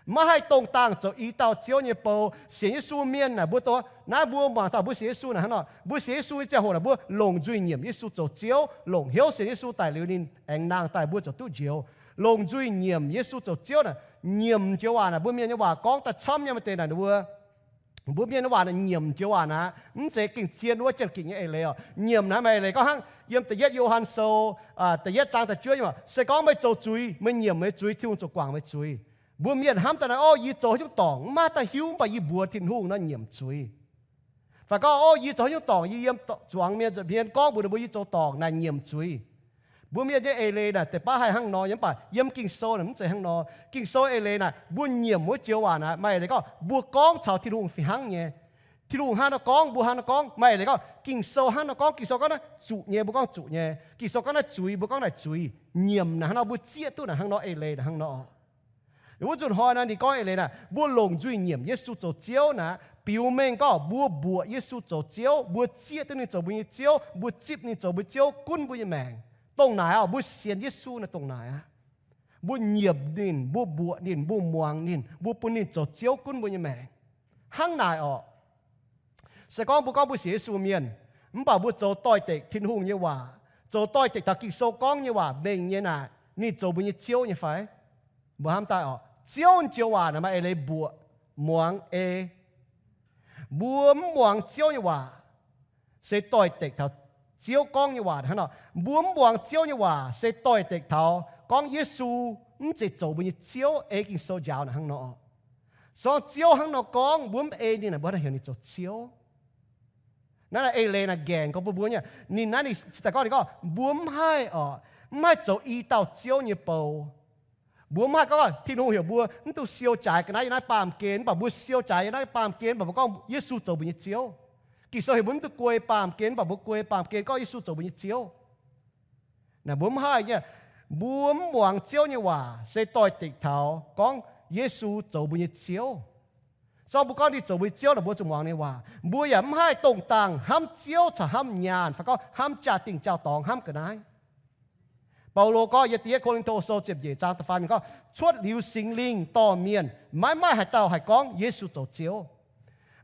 Maiv haih dongh dangh zoux i dauh Ziouv nyei bou. Sienx Yesu mienh naaic mbuo dongh naaiv mbuo mangc taux mbuo sienx Yesu naaic hnangv nor, mbuo sienx Yesu nyei ziangh hoc naaic mbuo longc nzuih nyiemc Yesu zoux Ziouv, longc hnyouv sienx Yesu daic liuz ninh aengx nangh daaih mbuo ziouc duqv njoux. Longc nzuih nyiemc Yesu zoux Ziouv naaic, nyiemc joux waac naaic mbuo mienh nyei waac gorngv daaih camv nyei, maaih deix naaic mbuo, mbuo mienh nyei waac naaic nyiemc joux waac naaic mv zeiz gengh zien wuov Janx-Gikc nyei eix leiz oc. Nyiemc naaic maaih eix leiz gorngv hnangv yiem da'yietv Yo^han Sou da'yietv zaang da'juov nyei, se gorngv meih zoux zuiz, meih nyiemc meih zuiz, Tin-Hungh ziouc guangc meih zuiz. Mbuo mienh hnamv daaih naaic, o, yie zoux haaix nyungc dorngc mv maaih daaih hiuv, mv baac yie mbuox Tin-Hungh nor nyiemc zuiz. Fai gorngv, o, yie zoux haaix nyungc dorngc, yie yiem zuangx mienh nza'hmien gorngv mbuox ninh mbuo yie zoux dorngc naaic nyiemc zuiz. Mbuo mienh nyei eix leiz naaic deix baav haih hnangv nor, mv baac yiem Ging-Sou naaic mv zeiz hnangv nor. Ging-Sou eix leiz naaic mbuo nyiemc wuov joux waac naaic maaih eix leiz gorngv mbuo gorngv caux Tin-Hungh fih hnangv nyei. Tin-Hungh hnangv nor gorngv, mbuo hnangv nor gorngv, maaih eix leiz gorngv Ging-Sou hnangv nor gorngv. Ging-Sou gorngv naaiv zuqc nyei, mbuo gorngv zuqc nyei. Ging-Sou gorngv naaiv zuiz, mbuo gorngv naaic zuiz. Nyiemc naaic hnangv nor mbuo zieqv duqv naaic hnangv nor, eix leiz naaic hnangv nor. Wuov nzunc hnoi naaic ninh gorngv eix leiz naaic, mbuo longc nzuih nyiemc Yesu zoux Ziouv naaic, biux mengh gorngv mbuo mbuoqc Yesu zoux Ziouv, mbuo zieqv duqv ninh zoux mbuo nyei Ziouv, mbuo zipv ninh zoux mbuo Ziouv gunv mbuo nyei maengc. Dongh naaic oc, mbuo sienx Yesu naaic dongh naaic aqv. Mbuo nyiemc ninh, mbuo mbuoqc ninh, mbuo muangx ninh, mbuo bun ninh zoux Ziouv gunv mbuo nyei maengc. Hnangv naaic oc, se gorngv mbuo gorngv mbuo sienx Yesu mienh, mv baac mbuo zoux doix-dekc Tin-Hungh nyei waac, zoux doix-dekc taux Ging-Sou gorngv nyei waac mengh nyei naaic, ninh zoux mbuo nyei Ziouv nyei fai? Mbuo hnamv daaih oc, Ziouv joux waac naaic maaih eix leiz mbuoqc, muangx, ei. Mbuo mv muangx Ziouv nyei waac, se doix-dekc taux Ziouv gorngv nyei waac hnangv nor. Mbuo mv muangx Ziouv nyei waac se doix-dekc taux gorngv Yesu mv zeiz zoux mbuo nyei Ziouv, ei Ging-Sou njaaux naaic hnangv nor. Se gorngv Ziouv hnangv nor gorngv, mbuo mv ei ninh naaic, mbuo hnangv haaix heuc ninh zoux Ziouv? Naaiv naaic eix leiz naaic nqaengc gorngv bun mbuo nyei. Ninh naaiv ninh cingx daaih gorngv, ninh gorngv mbuo mv haih oc, mv haih zoux i dauh Ziouv nyei bou. Mbuo mv haih gorngv Tin-Hungh heuc mbuo mv dungx siou jaaix ga'naaiv yiem naaiv baamh gen, mv baac mbuo siou jaaix yiem naaiv baamh gen, mv baac mbuo gorngv Yesu zoux mbuo nyei Ziouv. Ging-Sou heuc mbuo mv dungx guei baamh gen, mv baac mbuo guei baamh gen gorngv Yesu zoux mbuo nyei Ziouv. Naaic mbuo mv haih nyei. Mbuo mv muangx Ziouv nyei waac se doix-dekc taux gorngv Yesu zoux mbuo nyei Ziouv. Zorqv mbuo gorngv ninh zoux mbuo nyei Ziouv naaic, mbuo zuqc muangx ninh waac. Mbuo yaac mv haih dongh dangh hnamv Ziouv caux hnamv nyaanh, fai gorngv hnamv jaa-dingh jaa-dorngx, hnamv ga'naaiv. Baulo gorngv yiem da'yietv Ko^lin^to Sou ziepc nyeic zaang da'faam yiemc gorngv, cuotv liuz Singx Lingh dorh mienh, maiv maaih haaix dauh haih gorngv Yesu zoux Ziouv.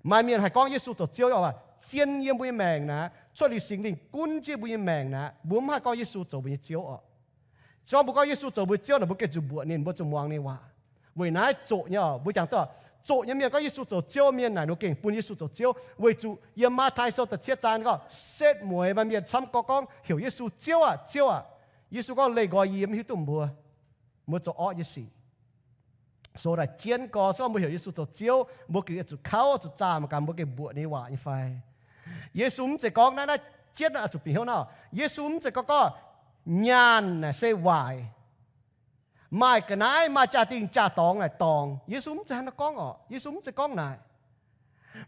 Maaih mienh haih gorngv Yesu zoux Ziouv, zien yiem mbuo nyei maengc naaic, cuotv liuz Singx Lingh gunv jienv mbuo nyei maengc naaic, mbuo mv haih gorngv Yesu zoux mbuo nyei Ziouv oc. Zorqv mbuo gorngv Yesu zoux mbuo Ziouv naaic, mbuo gengh zuqc mbuoqc ninh, mbuo zuqc muangx ninh waac. Weic naaiv zoqc nyei oc, mbuo jangx duqv, zoqc nyei mienh gorngv Yesu zoux Ziouv mienh naaic, ninh gengh bun Yesu zoux Ziouv, weic zuqc yiem Matv^tai Sou da'cietv zaang gorngv, setv mueiz maaih mienh camv gorngv, gorngv heuc Yesu, Ziouv aah! Ziouv aah! Yesu gorngv, leih nqoi yie mv hiuv duqv mbuo, mbuo zoux orqv nyei sic. Sou naaic jienv gorx, se gorngv mbuo heuc Yesu zoux Ziouv, mbuo gengh zuqc kauv, zuqc zaah mangc gaax mbuo gengh mbuoqc ninh nyei waac nyei fai. Yesu mv zeiz gorngv naaiv, naaiv jienv naaiv zuqc bieqc hnyouv naaiv. Yesu mv zeiz gorngv, gorngv nyaanh naaic se waaic, maaih ga'naaiv, maaih jaa-dingh jaa-dorngx naaic dorngx. Yesu mv zeiz hnangv naaiv gorngv oc. Yesu mv zeiz gorngv naaic.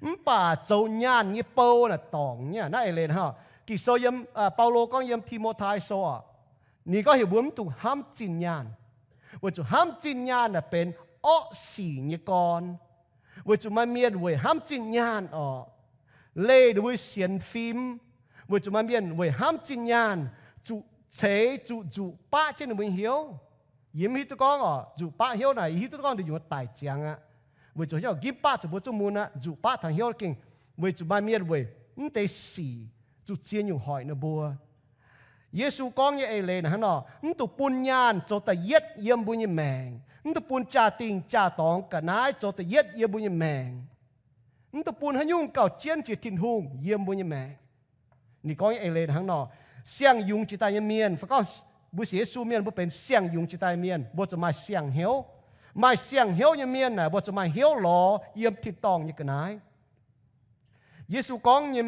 Mv baac zoux nyaanh nyei bou naaic dorngc nyei. Naaiv eix leiz hnangv, Ging-Sou yiem, Baulo gorngv yiem Ti^mo^tai Sou oc, ninh gorngv heuc mbuo mv dungx hnamv zinh nyaanh, weic zuqc hnamv zinh nyaanh naaic benx orqv sic nyei gorn. Weic zuqc maaih mienh weic hnamv zinh nyaanh oc, leih ninh mbuo sienx fim, weic zuqc maaih mienh weic hnamv zinh nyaanh zuqc ceix zuqc nzuqc baqv jienv ninh mbuo nyei hnyouv. Yie mv hiuv duqv gorngv oc, nzuqc baqv hnyouv naaic, yie hiuv duqv gorngv ninh nyungc daic ziangx aqv. Weic zuqc hnyouv nqipv baqv zuqc mbuo zuqv mun aqv, nzuqc baqv taux hnyouv gengh weic zuqc maaih mienh weic mv deix sic zuqc ziex nyungc hoic ninh mbuo. Yesu gorngv nyei eix leiz naaic hnangv nor, mv dungx bun nyaanh zoux da'yietv yiem mbuo nyei maengc. Mv dungx bun jaa-dingh jaa-dorngx ga'naaiv zoux da'yietv yiem mbuo nyei maengc. Mv dungx bun haaix nyungc gauh jienv jiex Tin-Hungh yiem mbuo nyei maengc. Ninh gorngv nyei eix leiz hnangv nor, siang-yungz jiex daaih nyei mienh, fai gorngv mbuo sienx Yesu mienh, mbuo benx siang-yungz jiex daaih mienh, mbuo zuqc maaih siang-hnyouv. Maaih siang-hnyouv nyei mienh naaic, mbuo zuqc maaih hnyouv lorz yiem tin-dorngh nyei ga'naaiv. Yesu gorngv nyei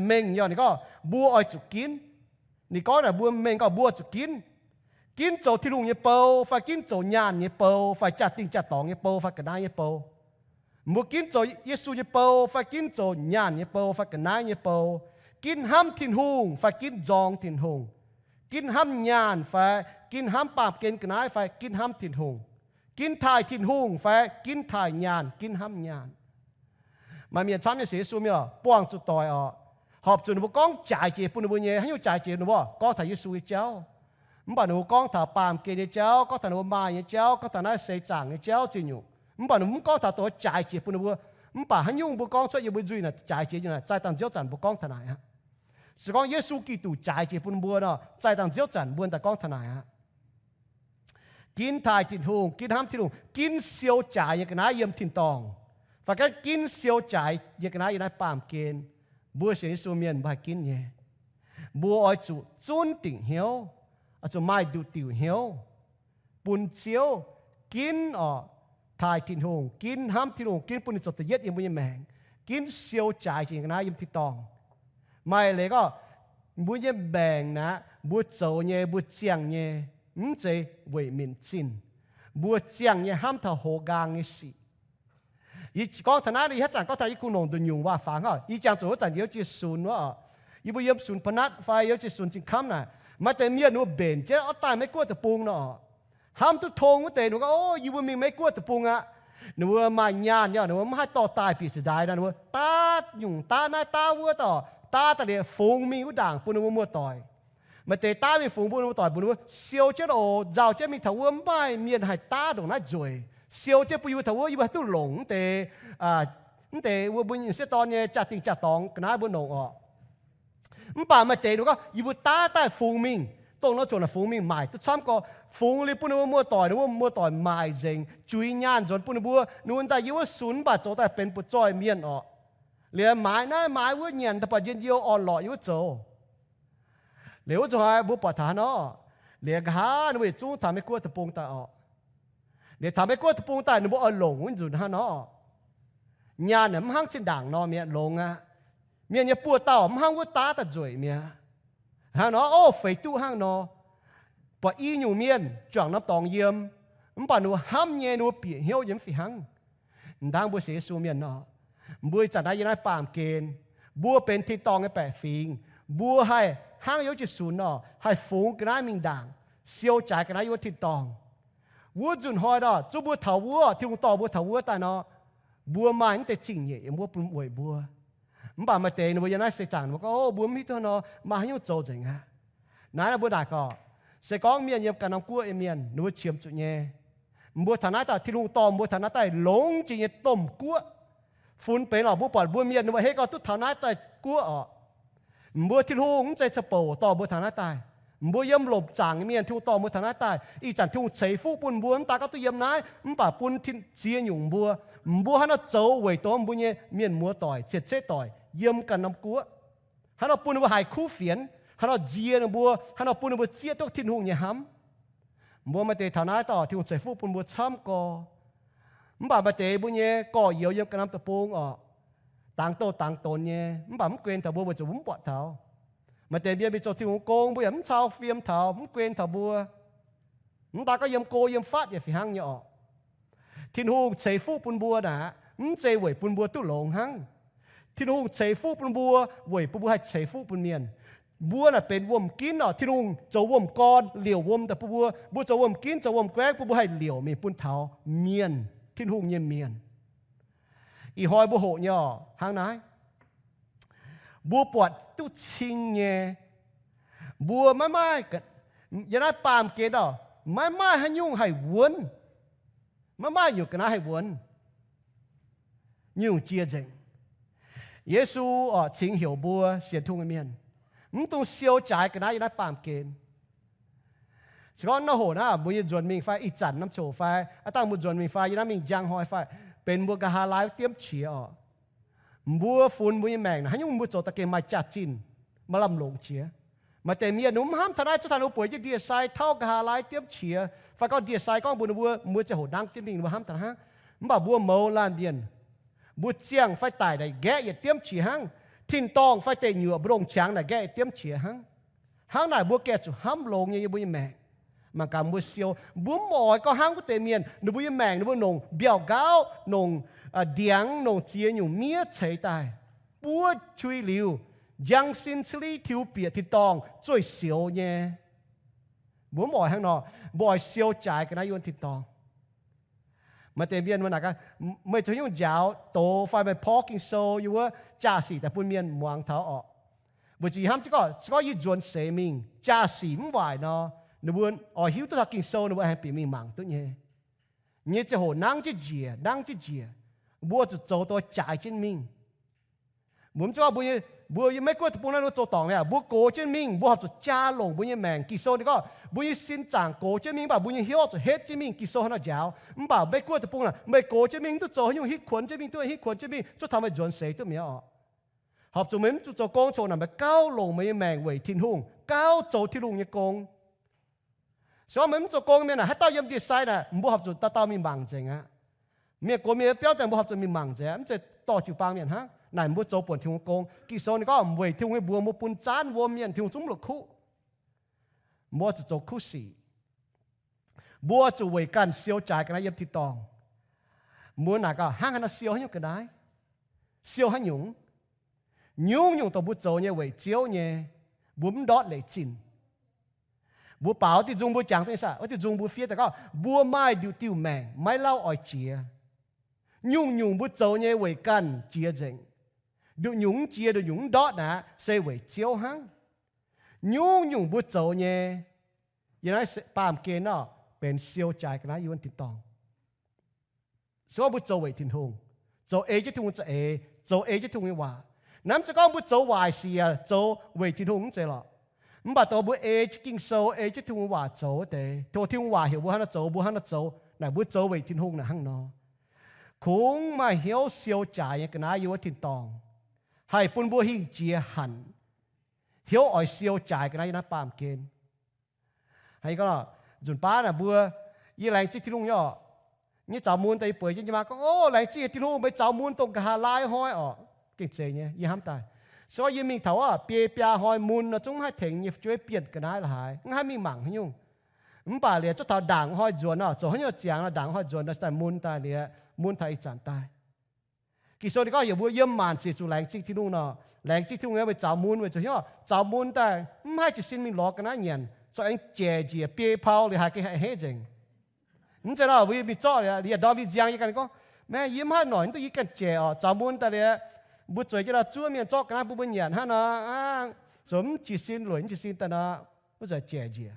mengh yaac ninh gorngv mbuo oix zuqc ginv. Ninh gorngv naaic mbuo mengh gorngv mbuo zuqc ginv. Ginv zoux Tin-Hungh nyei bou, fai ginv zoux nyaanh nyei bou, fai jaa-dingh jaa-dorngx nyei bou, fai ga'naaiv nyei bou. Mbuo ginv zoux Yesu nyei bou, fai ginv zoux nyaanh nyei bou, fai ga'naaiv nyei bou. Ginv hnamv Tin-Hungh, fai ginv nzorng Tin-Hungh. Ginv hnamv nyaanh, fai ginv hnamv baamh gen ga'naaiv, fai ginv hnamv Tin-Hungh. Ginv taaih Tin-Hungh, fai ginv taaih nyaanh, ginv hnamv nyaanh. Maaih mienh camv nyei sienx Yesu mienh oc, buangh zuqc doic oc, horpc zuqc ninh mbuo gorngv jaaix jiex bun ninh mbuo nyei, haaix nyungc jaaix jiex ninh mbuo gorngv taux Yesu nyei jauv. Mv baac ninh mbuo gorngv taux baamh gen nyei jauv, gorngv taux ninh mbuo maaih nyei jauv, gorngv taux naaiv seix zaangc nyei jauv zingh nyungc. Mv baac ninh mbuo mv gorngv taux dongh jaaix jiex bun ninh mbuo. Mv baac haaix nyungc mbuo gorngv cuotv yiem mbuo nzuih naaic jaaix jiex nyei naaic, zaih dangh nziouv zanc mbuo gorngv taux naaic aqv. Se gorngv Yesu Giduc jaaix jiex bun mbuo nor, zaih dangh nziouv zanc mbuo daaih gorngv taux naaic aqv. Ginv taaih Tin-Hungh, ginv hnamv Tin-Hungh, ginv siou jaaix nyei ga'naaiv yiem tin-dorngh, fai gorngv ginv siou jaaix nyei ga'naaiv yiem naaiv baamh gen. Mbuo sienx Yesu mienh mbuo haih ginv nyei. Mbuo oix zuqc zunv dingc hnyouv, oix zuqc maaih nduqc diuc hnyouv bun Ziouv, ginv oc, taaih Tin-Hungh, ginv hnamv Tin-Hungh, ginv bun ninh zoux da'yietv yiem mbuo nyei maengc, ginv siou jaaix jiex ga'naaiv yiem tin-dorngh. Maaih leiz gorngv mbuo nyei maengc naaic, mbuo zoux nyei, mbuo ziangh nyei, mv zeiz weic minc zinh. Mbuo ziangh nyei hnamv taux hoz nqaang nyei sic. Yie gorngv taux naaiv, yie haaix zanc gorngv taux yie kungx longc nduqc nyungc waac-fangx oc. Yie jangx zuqc wuov zanc yie wuov jiex sunx wuov oc, yie mbuo yiem sunx Pa'natv fai yie wuov jiex sunx Zingh Kamv naaic, maaih deix mienh ninh mbuo mbenc jienv orv daaih Meiv Guoqv deic-bung nor oc. Hnamv duqv tong wuov deix ninh mbuo gorngv, O, yie mbuo mingh Meiv Guoqv deic-bung aqv. Ninh mbuo maaih nyaanh nyei, ninh mbuo mv haih dorh daaih bieqc ziepc nzaaic nor, ninh mbuo daav nyungc daav naaiv daav wuov dorh, daav daaih liuz fungx mingh wuov ndaangc bun ninh mbuo muoz-doic. Maaih deix daav mingh fungx bun ninh mbuo doic, mbuox ninh mbuo, Siou jienv oc, nzauh jienv mingh taux wuov, mv maaih mienh haih daav ndongc naaiv nzueic. Siou jienv bun yie mbuo taux wuov, yie mbuo haih duqv longc wuov deix, wuov deix wuov mbuo nyei sieqv dorn nyei jaa-dingh jaa-dorngx ga'naaiv mbuo longc oc. Mv baac maaih deix ninh gorngv, Yie mbuo daav daaih fungx mingh, dongh nor ziouc naaic fungx mingh maaic duqv camv gorx, fungx liuz bun ninh mbuo muoz-doic, ninh mbuo muoz-doic maaic nzengc, juix nyaanh nzuonx bun ninh mbuo, ninh mbuo daaih yiem wuov sunx mv baac zoux daaih benx butv-zoih mienh oc. Liuz maaiz naaiv maaiz wuov, nyanc daaih buatc njien-youh orn-lorqc yiem wuov zoux. Liuz wuov nzunc hnoi mbuo buatc taux hnangv nor, liuz nqa'haav ninh mbuo yietc zungv taux Meiv Guoqv deic-bung daaih oc. Liuz taux Meiv Guoqv deic-bung daaih ninh mbuo oix longc wuov nzunc hnangv nor, nyaanh mv hnangv zinh ndaangc nor mi'aqv, longx aqv. Mienh nyei buoz-dauh mv hnangv wuov daav daaih nzueic mi'aqv. Hnangv nor, o, feix duqv hnangv nor. Buatc i nyungc mienh juangc norm dorngx yiem, mv baac ninh mbuo hnamv nyei, ninh mbuo bieqc hnyouv nyei mv fih hnangv. M'dangv mbuo sienx Yesu mienh nor, mbuo ih zanc naaiv yiem naaiv baamh gen, mbuo benx tin-dorngh nyei baeqc fingx, mbuo haih hnangv yiem wuov jiex sunx nor, haih fungx ga'naaiv mingh ndaangc, siou jaaix ga'naaiv yiem wuov tin-dorngh. Wuov nzunc hnoi nor, zungv mbuo taux wuov, Tin-Hungh dorh mbuo taux wuov daaih nor, Mbuo maaih naaiv deix zingh nyeic yiem wuov bun weic mbuo. Mv baac maaih deix ninh mbuo yiem naaiv seix zaangc ninh mbuo gorngv, O, mbuo mv hiuv duqv nor, maaih haaix nyungc zoux nzengc aqv. Naaiv nor mbuo naaic gorqv, se gorngv mienh yiem ganh norm guoqv nyei mienh, ninh mbuo qiemx zuqc nyei. Mbuo taux naaiv daaih, Tin-Hungh dorh mbuo taux naaiv daaih longx jiex nyei domh guoqv. Funx benx oc, mbuo buatc mbuo mienh ninh mbuo hei gorngv duqv taux naaiv daaih guoqv oc. Mbuo Tin-Hungh mv zeiz ca'bouc dorh mbuo taux naaiv daaih. Mbuo yiem lomc zaangc nyei mienh, Tin-Hungh dorh mbuo taux naaiv daaih. Ih zanc Tin-Hungh ceix fuqv bun mbuo, mv daaih gorngv duqv yiem naaiv, mv baac bun tin-, ziex nyungc mbuo. Mbuo haaix nor zoux weic dongh mbuo nyei mienh muoz doic, cien-ceqv doic yiem ganh norm guoqv? Haaix nor bun ninh mbuo haiz kuv fienx? Haaix nor nziex ninh mbuo? Haaix nor bun ninh mbuo zieqv duqv Tin-Hungh nyei hnamv? Mbuo maaih deix taux naaiv dorh Tin-Hungh ceix fuqv bun mbuo camv gorx. Mv baac maaih deix mbuo nyei gorx-youz yiem ganh norm deic-bung oc, dangx douh dangx donx nyei, mv baac mv guen taux mbuo, weic zuqc mbuo mv buatc taux. Maaih deix mienh mingh zoux Tin-Hungh gong, mbuo yaac mv cau fiem taux, mv guen taux mbuo. Mv daaih gorngv yiem go yiem fatv yaac fih hnangv nyei oc. Tin-Hungh ceix fuqv bun mbuo naaic, mv zeiz weic bun mbuo duqv longx hnangv. Tin-Hungh ceix fuqv bun mbuo weic bun mbuo haih ceix fuqv bun mienh. Mbuo naaic benx wuom-ginv oc. Tin-Hungh zoux wuom-gorn liouc wuom daaih bun mbuo. Mbuo zoux wuom-ginv, zoux wuom-guaengv bun mbuo haih liouc mingh bun taux mienh, Tin-Hungh nyei mienh. Ih hnoi mbuo hoqc nyei oc, hnangv naaiv. Mbuo buatc duqv cing nyei. Mbuo maiv maaih, yiem naaiv baamh gen oc, maiv maaih haaix nyungc haih wuonv. Maiv maaih nyungc ga'naaiv haih wuonv. Nyungc jiex nzengc. Yesu oc, cingx heuc mbuo sienx Tin-Hungh nyei mienh, mv dungx siou jaaix ga'naaiv yiem naaiv baamh gen. Se gorngv naaiv hoc naaiv mbuo nyei nzuonx mingh fai ih zanc norm ziangh hoc fai aav dangh mbuo nzuonx mingh fai yiem naaiv mingh njang hnoi fai benx mbuo nqa'haav laai wuov diemv qiex oc. Mbuo funx mbuo nyei maengc naaic haaix nyungc mbuo zoux daaih gengh maaih jaax-zinh, maaih lamh longc jiex. Maaih deix mienh ninh mbuo mv hnamv taux naaiv, zuov taux ninh mbuo bueix jienv ndie-sai tauv nqa'haav laai diemv qiex, fai gorngv ndie-sai gorngv mbuox ninh mbuo, mbuo ziangh hoc nangv jienv mingh, ninh mbuo hnamv taux hnangv. Mv baac mbuo mouz laanh mienh, mbuo ziangh fai daic naaic nqaeqv yietc diemv qiex hnangv. Tin-dorngh fai deic nyuoqc mbu'ndongx qangx naaic nqaeqv yietc diemv qiex hnangv. Hnangv naaic mbuo gengh zuqc hnamv longx nyei yiem mbuo nyei maengc. Mangc gaax mbuo siou, mbuo mv oix gorngv hnangv wuov deix mienh, ninh mbuo nyei maengc ninh mbuo nongc mbiauh nqaauv, nongc ndiangx, nongc ziex nyungc miev ceix daaih, buov qui liuz, njang sin cili tiux bieqc tin-dorngh zueih sioux nyei. Mbuo mv oix hnangv nor. Mbuo oix siou jaaix ga'naaiv yiem wuov tin-dorngh. Maaih deix mienh mbuo naaic gaax, meih zoux haaix nyungc njaaux doz fai meih porv Ging-Sou yiem wuov jaa-sic daaih bun mienh muangx taux orqc? Weic zuqc yie hnamv jienv gorngv, se gorngv yie nzuonx seix mingh, jaa-sic mv waaic nor, ninh mbuo oix hiuv duqv taux Ging-Sou, ninh mbuo aengx bieqc mingh mangc duqv nyei. Nyei ziangh hoc nangv jienv njiec, nangv jienv njiec, mbuo zuqc zoux dongh jaaix jienv mingh. Mbuo mv zeiz gorngv mbuo, mbuo yiem Meiv Guoqv deic-bung naaiv ninh mbuo zoux dorngc mi'aqv. Mbuo gox jienv mingh, mbuo horpc zuqc jaa longc mbuo nyei maengc. Ging-Sou ninh gorngv mbuo nyei sin zaangc gox jienv mingh, mv baac mbuo nyei hnyouv zuqc hetv jienv mingh. Ging-Sou hnangv nor njaaux. Mv baac Meiv Guoqv deic-bung naaic, meih gox jienv mingh, mv duqv zoux haaix nyungc, hitv kuonx jienv mingh duqv, hitv kuonx jienv mingh, zuov taux meih nzuonx seix duqv mi'aqv orqc. Horpc zuqc meih mv zuqc zoux gong coc naaic, meih gauh longc meih nyei maengc weic Tin-Hungh, gauh zoux Tin-Hungh nyei gong. Se gorngv meih mv zoux gong mienh naaic, haaix dauh yiem ndie-sai naaic, mbuo horpc zuqc dauh dauh mingh mangc nzengc aqv. Mienh gox mienh biauv daaih mbuo horpc zuqc mingh mangc nzengc aqv, mv zeiz dorh jiu-baang mienh hnangv. Naaic mbuo zoux buonc Tin-Hungh gong. Ging-Sou ninh gorngv weic Tin-Hungh nyei mbuox mbuo bun zaanv wuom mienh, Tin-Hungh zungv mv la'kuqv. Mbuo zuqc zoux kuv sic. Mbuo zuqc weic ganh siou jaaix ga'naaiv yiem tin-dorngh. Mbuo naaic gaax, hnangv haaix nor siou haaix nyungc ga'naaiv? Siou haaix nyungc? Nyungc-nyungc dongh mbuo zoux nyei weic Ziouv nyei, mbuo mv ndortv leic zinh. Mbuo baaux wuov diuh nzung mbuo jangx duqv nyei saah? Wuov diuh nzung mbuo fiev daaih gorngv, mbuo maaih nduqc diuh maengc maiv lauh oix jiex. Nyungc-nyungc mbuo zoux nyei weic ganh jiex nzengc. Nduqc nyungc mv jiex, nduqc nyungc mv ndortv naaic se weic Ziouv hnangv. Nyungc-nyungc mbuo zoux nyei, yiem naaiv baamh gen nor, benx siou jaaix ga'naaiv yiem wuov tin-dorngh. Se gorngv mbuo zoux weic Tin-Hungh, zoux ei jienv Tin-Hungh za'eix, zoux ei jienv Tin-Hungh nyei waac. Naaiv mv zeiz gorngv mbuo zoux waaic sic zoux weic Tin-Hungh mv zeiz lorqc. Mv baac dongh mbuo ei jienv Ging-Sou, ei jienv Tin-Hungh waac zoux wuov deix, tov Tin-Hungh waac heuc mbuo hnangv nor zoux, mbuo hnangv nor zoux, naaic mbuo zoux weic Tin-Hungh naaic hnangv nor. Kungx maaih hnyouv siou jaaix nyei ga'naaiv yiem wuov tin-dorngh, haih bun mbuo hingh jiex hanc, hnyouv oix siou jaaix ga'naaiv yiem naaiv baamh gen. Haiz gorngv, nzunc baav naaic mbuo, yie laengz zingh Tin-Hungh nyei orqc. Nyei zaux mun daaih yie bueix jienv nyei maa gorngv, O, laengz zingh Tin-Hungh, meih zaux mun dongh nqa'haav laai hnoi orqc. Gengh zeiz nyei, yie hnamv daaih. Se gorngv yie mingh taux wuov biei biaa hnoi mun nor, zungv mv haih tengx nyei fu'jueiv bienh ga'naaiv la'haaix, mv haih mingh mangc haaix nyungc. Mv baac liuz zuov taux ndaangc hnoi nzuonx nor, zoux haaix nyungc ziangx nor, ndaangc hnoi nzuonx nor, daaih mun daaih liuz, mun taux ih zanc daaih. Ging-Sou ninh gorngv heuc mbuo yiem maanc sic zuqc laengz zingh Tin-Hungh nor. Laengz zingh Tin-Hungh nyei, meih zaux mun weic zuqc hnyouv zaux mun daaih mv haih jiez sin mingh lorz ga'naaiv nyanc, corc aengx jaic njiec biei pau liuz haiz gengh haiz a'hneiv nzengc. Mv zeiz nor, mbuo mingh zorqv liuz, yaac ndorm mingh nziang, yie ganh gorngv, Maengh yie mv haih noic, mv duqv yie ganh jaic orqc. Zaux mun daaih liuz, mbuo zueiz jienv nor zuov mienh zorqv ga'naaiv bun mbuo nyanc hnangv nor, zuqc mv jiez sin, lueic mv jiez sin daaih nor, wuov zanc jaic njiec,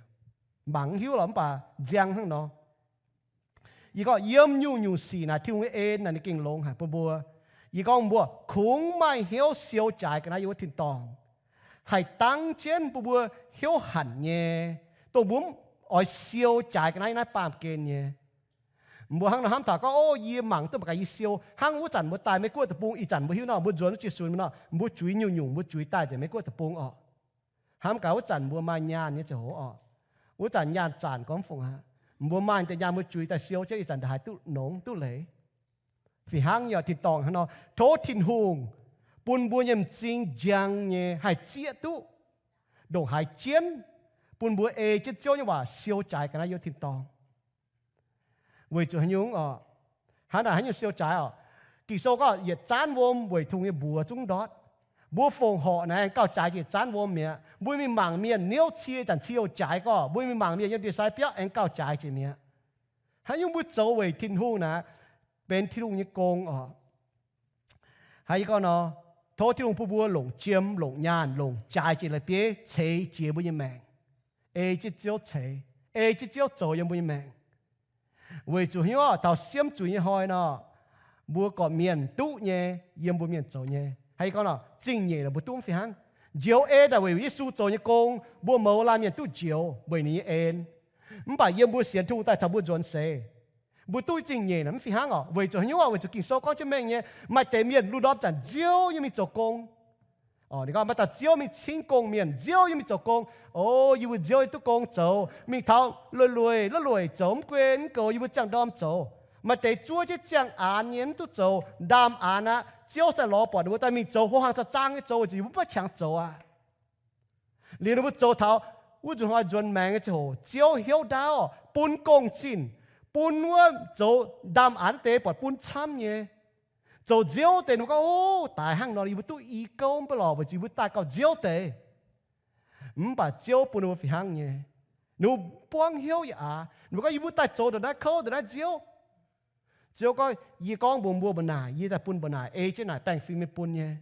mangc hiuv lorqc, mv baac nziang hnangv nor. Yie gorngv yiem nyungc-nyungc sic naaic Tin-Hungh nyei en naaic ninh gengh longx haic bun mbuo. Yie gorngv mbuo kungx maaih hnyouv siou jaaix ga'naaiv yiem wuov tin-dorngh, haih dangv jienv bun mbuo hnyouv hanc nyei, dongh mbuo mv oix siou jaaix ga'naaiv yiem naaiv baamh gen nyei. Mbuo hnangv nor hnamv taux gorngv, o, yie mangc duqv mangc gaax yie siou hnangv wuov zanc mbuo daaih Meiv-Guoqv deic-bung, ih zanc mbuo hiuv nor mbuo nzuonx jiu-suen nor, mbuo juix nyungc-nyungc, mbuo juix daaih nzengc Meiv-Guoqv deic-bung orqc. Hnamv gaax wuov zanc mbuo maaih nyaanh nyei ziangh hoc orqc. Wuov zanc nyaanh zanc gorngv fungc aqv. Mbuo maaih deix nyaanh mbuo juix daaih siou jienv ih zanc ndongc haaix duqv nongx duqv leiz. Fih hnangv nyei orqc, tin-dorngh hnangv nor. Tov Tin-Hungh bun mbuo nyei m'zing njang nyei haih zieqv duqv ndongc haaix jienv, bun mbuo ei jienv Ziouv nyei waac siou jaaix ga'naaiv yiem tin-dorngh. Weic zuqc haaix nyungc orqc? Hnangv naaic haaix nyungc siou jaaix orqc? Ging-Sou gorngv yietc zaanv wuom weic Tin-Hungh nyei mbuox zungv ndortv. Mbuo fongc horc naaic aengx gauh jaaix yietc zaanv wuom mi'aqv. Mbuo mingh mangc mienh niouv cie zanc cie youh jaaix gorngv, mbuo mingh mangc mienh yiem ndie-sai biauv aengx gauh jaaix jiex mi'aqv. Haaix nyungc mbuo zoux weic Tin-Hungh naaic, benx Tin-Hungh nyei gong orqc. Haaix nyungc gorngv nor, tov Tin-Hungh bun mbuo longc jiem, longc nyaanh, longc jaaix jiex la'bieiv ceix jiez mbuo nyei maengc, ei jienv Ziouv ceix, ei jienv Ziouv zoux yiem mbuo nyei maengc. Weic zuqc hnyouv taux siemv zuiz nyei hnoi nor, mbuo gorqv-mienh duqv nyei, yiem mbuo mienh zoux nyei. Haaix nyungc gorngv nor, zingh nyeic lorqc mbuo duqv mv fih hnangv. Njoux en daaih weic Yesu zoux nyei gong, mbuo mouz laanh mienh duqv njoux weic ninh nyei en. Mv baac yiem mbuo sienx Tin-Hungh daaih taux mbuo nzuonx seix, mbuo duqv zingh nyeic naaic mv fih hnangv orqc. Weic zuqc hnyouv, weic zuqc Ging-Sou gorngv jienv mengh nyei, maaih deix mienh lungh ndorm zanc nziouv yiem mingh zoux gong. Ninh gorngv maaih dauh nziouv mingh cingv gong mienh, nziouv yiem mingh zoux gong. O, yie mbuo nziouv yie duqv gong zoux, mingh taux lueic-lueic, lueic-lueic zoux, mv guen mv goux, yie mbuo ziangh ndorm zoux. Maaih deix zuov jienv ziangh aanx nyei mv duqv zoux, ndaamv-aanx aqv. Ziouv sai-lorz buatc ninh mbuo daaih mingh zoux hlo hnaangx zaang nyei zoux, weic zuqc yie mbuo mv maaih qangx zoux aqv. Liuz ninh mbuo zoux taux wuov nzunc hnoi nzuonx maengx nyei ziangh hoc, Ziouv hnyouv ndaauv, bun gong-zinh, bun wuov zoux ndaamv-aanx deix buatc bun camv nyei. Zoux nziouv deix ninh mbuo gorngv, O, daaih hnangv nor yie mbuo duqv i gouv mv baac lorqc, weic zuqc yie mbuo daaih gauh nziouv deix. Mv baac Ziouv bun ninh mbuo fih hnangv nyei. Ninh mbuo buangv hnyouv yaac aav. Ninh mbuo gorngv, Yie mbuo daaih zoux ndongc naaiv kouv ndongc naaiv nziouv. Ziouv gorngv, Yie gorngv mbuox mbuo mbu'naaic, yie daaih bun mbu'naaic ei jienv naaic baengh fim nyei bun nyei.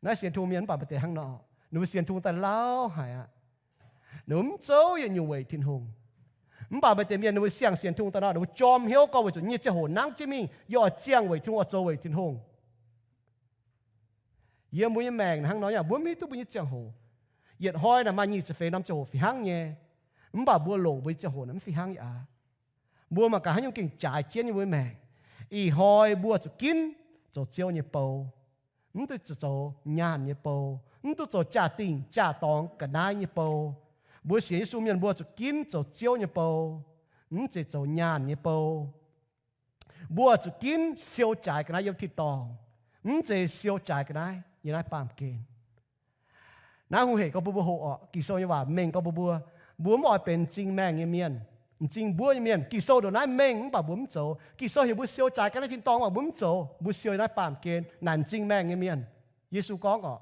Naaiv sienx Tin-Hungh mienh mv baac maaih deix hnangv nor, ninh mbuo sienx Tin-Hungh daaih lauh haic aqv. Ninh mbuo mv zoux yietc nyungc weic Tin-Hungh. Mv baac maaih deix mienh ninh mbuo siang sienx Tin-Hungh daaih nor, ninh mbuo jorm hnyouv gorngv, Weic zuqc nyei ziangh hoc nangv jienv mingh, yie oix ziangh weic Tin-Hungh, oix zoux weic Tin-Hungh. Yiem mbuo nyei maengc hnangv nor, mbuo mv hiuv duqv mbuo nyei ziangh hoc. Yietc hnoi naaic maaih nyic ziepc feix norm ziangh hoc fih hnangv nyei. Mv baac mbuo longc mbuo nyei ziangh hoc naaic mv fih hnangv nyei aqv. Mbuo mangc gaax haaix nyungc gengh jaaix jienv yiem mbuo nyei maengc. Ih hnoi mbuo zuqc ginv zoux Ziouv nyei bou. Mv duqv zoux nyaanh nyei bou. Mv duqv zoux jaa-dingh jaa-dorngx ga'naaiv nyei bou. Mbuo sienx Yesu mienh mbuo zuqc ginv zoux Ziouv nyei bou, mv zeiz zoux nyaanh nyei bou. Mbuo zuqc ginv siou jaaix ga'naaiv yiem tin-dorngh, mv zeiz siou jaaix ga'naaiv yiem naaiv baamh gen. Naaiv hungh hec gorngv bun mbuo hoqc orqc. Ging-Sou nyei waac mengh gorngv bun mbuo, mbuo mv oix benx m'zing maengh nyei mienh, m'zing mbuov nyei mienh. Ging-Sou ndongc naaiv mengh mv baac mbuo mv zoux. Ging-Sou heuc mbuo siou jaaix ga'naaiv tin-dorngh mv baac mbuo mv zoux. Mbuo siou naaiv baamh gen naaic m'zing maengh nyei mienh. Yesu gorngv orqc,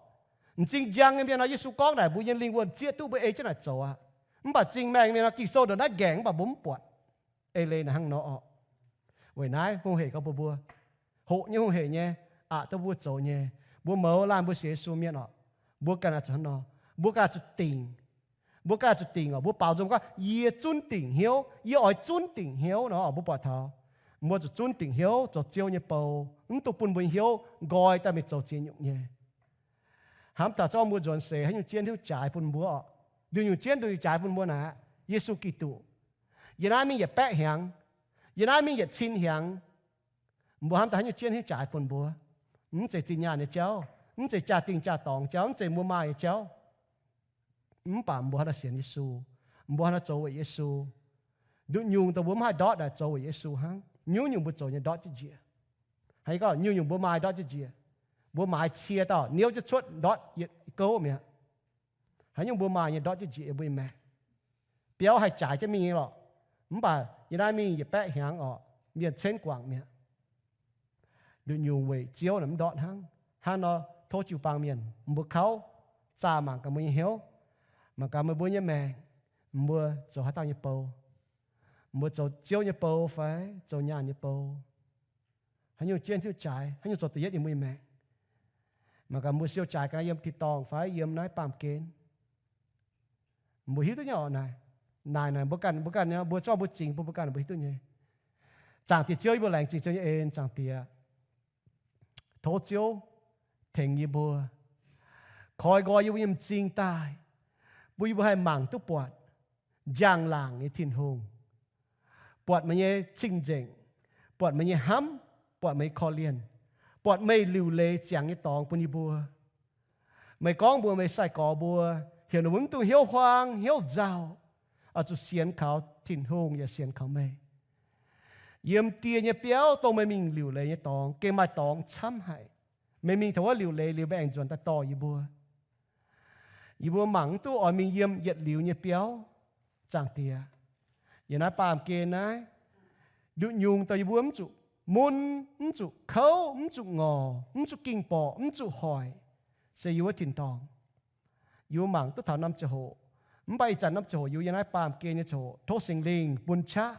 m'zing njang nyei mienh nor, Yesu gorngv naaic mbuo nyei lingh wuonh zieqv duqv mbuo ei jienv naaic zoux aqv. Mv baac m'zing maengh mienh nor, Ging-Sou ndongc naaiv nqaengc mv baac mbuo mv buatc. Eix leiz naaic hnangv nor orqc. Weic naaiv hungh hec gorngv bun mbuo, hoqc nyei hungh hec nyei, aqc duqv mbuo zoux nyei. Mbuo mouz laanh mbuo sienx Yesu mienh orqc, mbuo ganh oix zuqc hnangv nor. Mbuo ganh oix zuqc dingc. Mbuo ganh oix zuqc dingc orqc. Mbuo baaux nzung gorngv, Yie zunv dingc hnyouv, yie oix zunv dingc hnyouv nor, mbuo buatc taux mbuo zuqc zunv dingc hnyouv zoux Ziouv nyei bou, mv dungx bun mbuo nyei hnyouv nqoi daaih mingh zoux ziex nyungc nyei. Hnamv taux zorqv mbuo nzuonx seix haaix nyungc jienv hnyouv jaaix bun mbuo orqc. Nduqc nyungc jienv nduqc nyungc jaaix bun mbuo naaic, Yesu Giduc. Yie naaiv mingh yietc baeqv hnyangx, yie naaiv mingh yietc cin hnyangx. Mbuo hnamv daaih haaix nyungc jienv hnyouv jaaix bun mbuo? Mv zeiz zinh nyaanh nyei jauv, mv zeiz jaa-dingh jaa-dorngx jauv, mv zeiz mbuo maaih nyei jauv. Mv baac mbuo hnangv naaiv sienx Yesu, mbuo hnangv naaiv zoux weic Yesu. Nduqc nyungc dongh mbuo mv haih ndortv naaic zoux weic Yesu hnangv. Nyungc-nyungc mbuo zoux nyei ndortv jienv njiec. Haaix gorngv nyungc-nyungc mbuo maaih ndortv jienv njiec. Mbuo maaiz cie dauh niouv jienv cuotv ndortv yietc gouv mi'aqv. Haaix nyungc mbuo maaih nyei ndortv jienv njiec yiem mbuo nyei maengc. Biauv haih jaaix jienv mingh nyei lorqc. Mv baac yie naaiv mingh yietc baeqv hnyangx orqc, mienh cenv guangc mi'aqv. Nduqc nyungc weic Ziouv naaic mv ndortv hnangv. Hnangv nor tov jiu-baang mienh, mbuo kauv zaah mangc gaax mbuo nyei hnyouv, mangc gaax meih mbuo nyei maengc, mbuo zoux haaix dauh nyei bou? Mbuo zoux Ziouv nyei bou fai zoux nyaanh nyei bou? haaix nyungc jienv, haaix nyungc jaaix, haaix nyungc zoux da'yietv yiem mbuo nyei maengc. Mangc gaax mbuo siou jaaix ga'naaiv yiem tin-dorngh fai yiem naaiv baamh gen. Mbuo hiuv duqv nyei oc naaic. Naaic naaic mbuo ganh, mbuo ganh, mbuo zorqv mbuo zingx bun mbuo ganh mbuo hiuv duqv nyei. Zaangc Diex Ziouv, yie mbuo laengz zingh Ziouv nyei en, Zaangc Diex, tov Ziouv tengx yie mbuo, koi nqoi yie mbuo nyei m'zing daaih, bun yie mbuo haih mangc duqv buatc njang-laangc nyei Tin-Hungh, buatc meih nyei cing-nzengc, buatc meih nyei hnamv, buatc meih nyei korv-lienh, buatc meih liuc leiz ziangx nyei dorngx bun yie mbuo. Meih gorngv mbuox meih sai-gorx mbuo, heuc ninh mbuo mv dungx hnyouv huaang hnyouv nzauh, oix zuqc sienx kaux Tin-Hungh yaac sienx kaux meih. Yiem die nyei biauv dongh meih mingh liuc leiz nyei dorngx, gengh maaih dorngx camv haic. Meih mingh taux wuov liuc leiz liuz, meih aengx nzuonx daaih dorh yie mbuo. Yie mbuo mangc mv duqv oix mingh yiem yietc liuz nyei biauv. Zaangc Diex, yiem naaiv baamh gen naaiv, nduqc nyungc daaih yie mbuo mv zuqc mun, mv zuqc kouv, mv zuqc ngorc, mv zuqc ging borqc, mv zuqc hoic, se yie wuov tin-dorngh. Yie mbuo mangc duqv taux norm ziangh hoc, mv baac ih zanc norm ziangh hoc yie mbuo yiem naaiv baamh gen nyei ziangh hoc, tov Singx Lingh bun qaqv,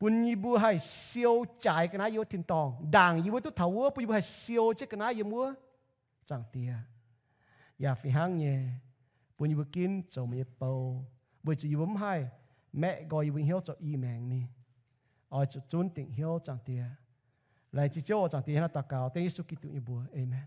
bun yie mbuo haih siou jaaix ga'naaiv yiem wuov tin-dorngh, ndaangc yie mbuo duqv taux wuov, bun yie mbuo haih siou jienv ga'naaiv yiem wuov. Zaangc Diex, yaac fih hnangv nyei, bun yie mbuo ginv zoux meih nyei bou, weic zuqc yie mbuo mv haih maeqv nqoi yie mbuo hnyouv zoux i maengx mingh. Oix zuqc zunv dingc hnyouv, Zaangc Diex. Laengz zingh Ziouv oc, Zaangc Diex, hnangv naaiv daux gaux dengv Yesu Giduc nyei mbuox. Aamen.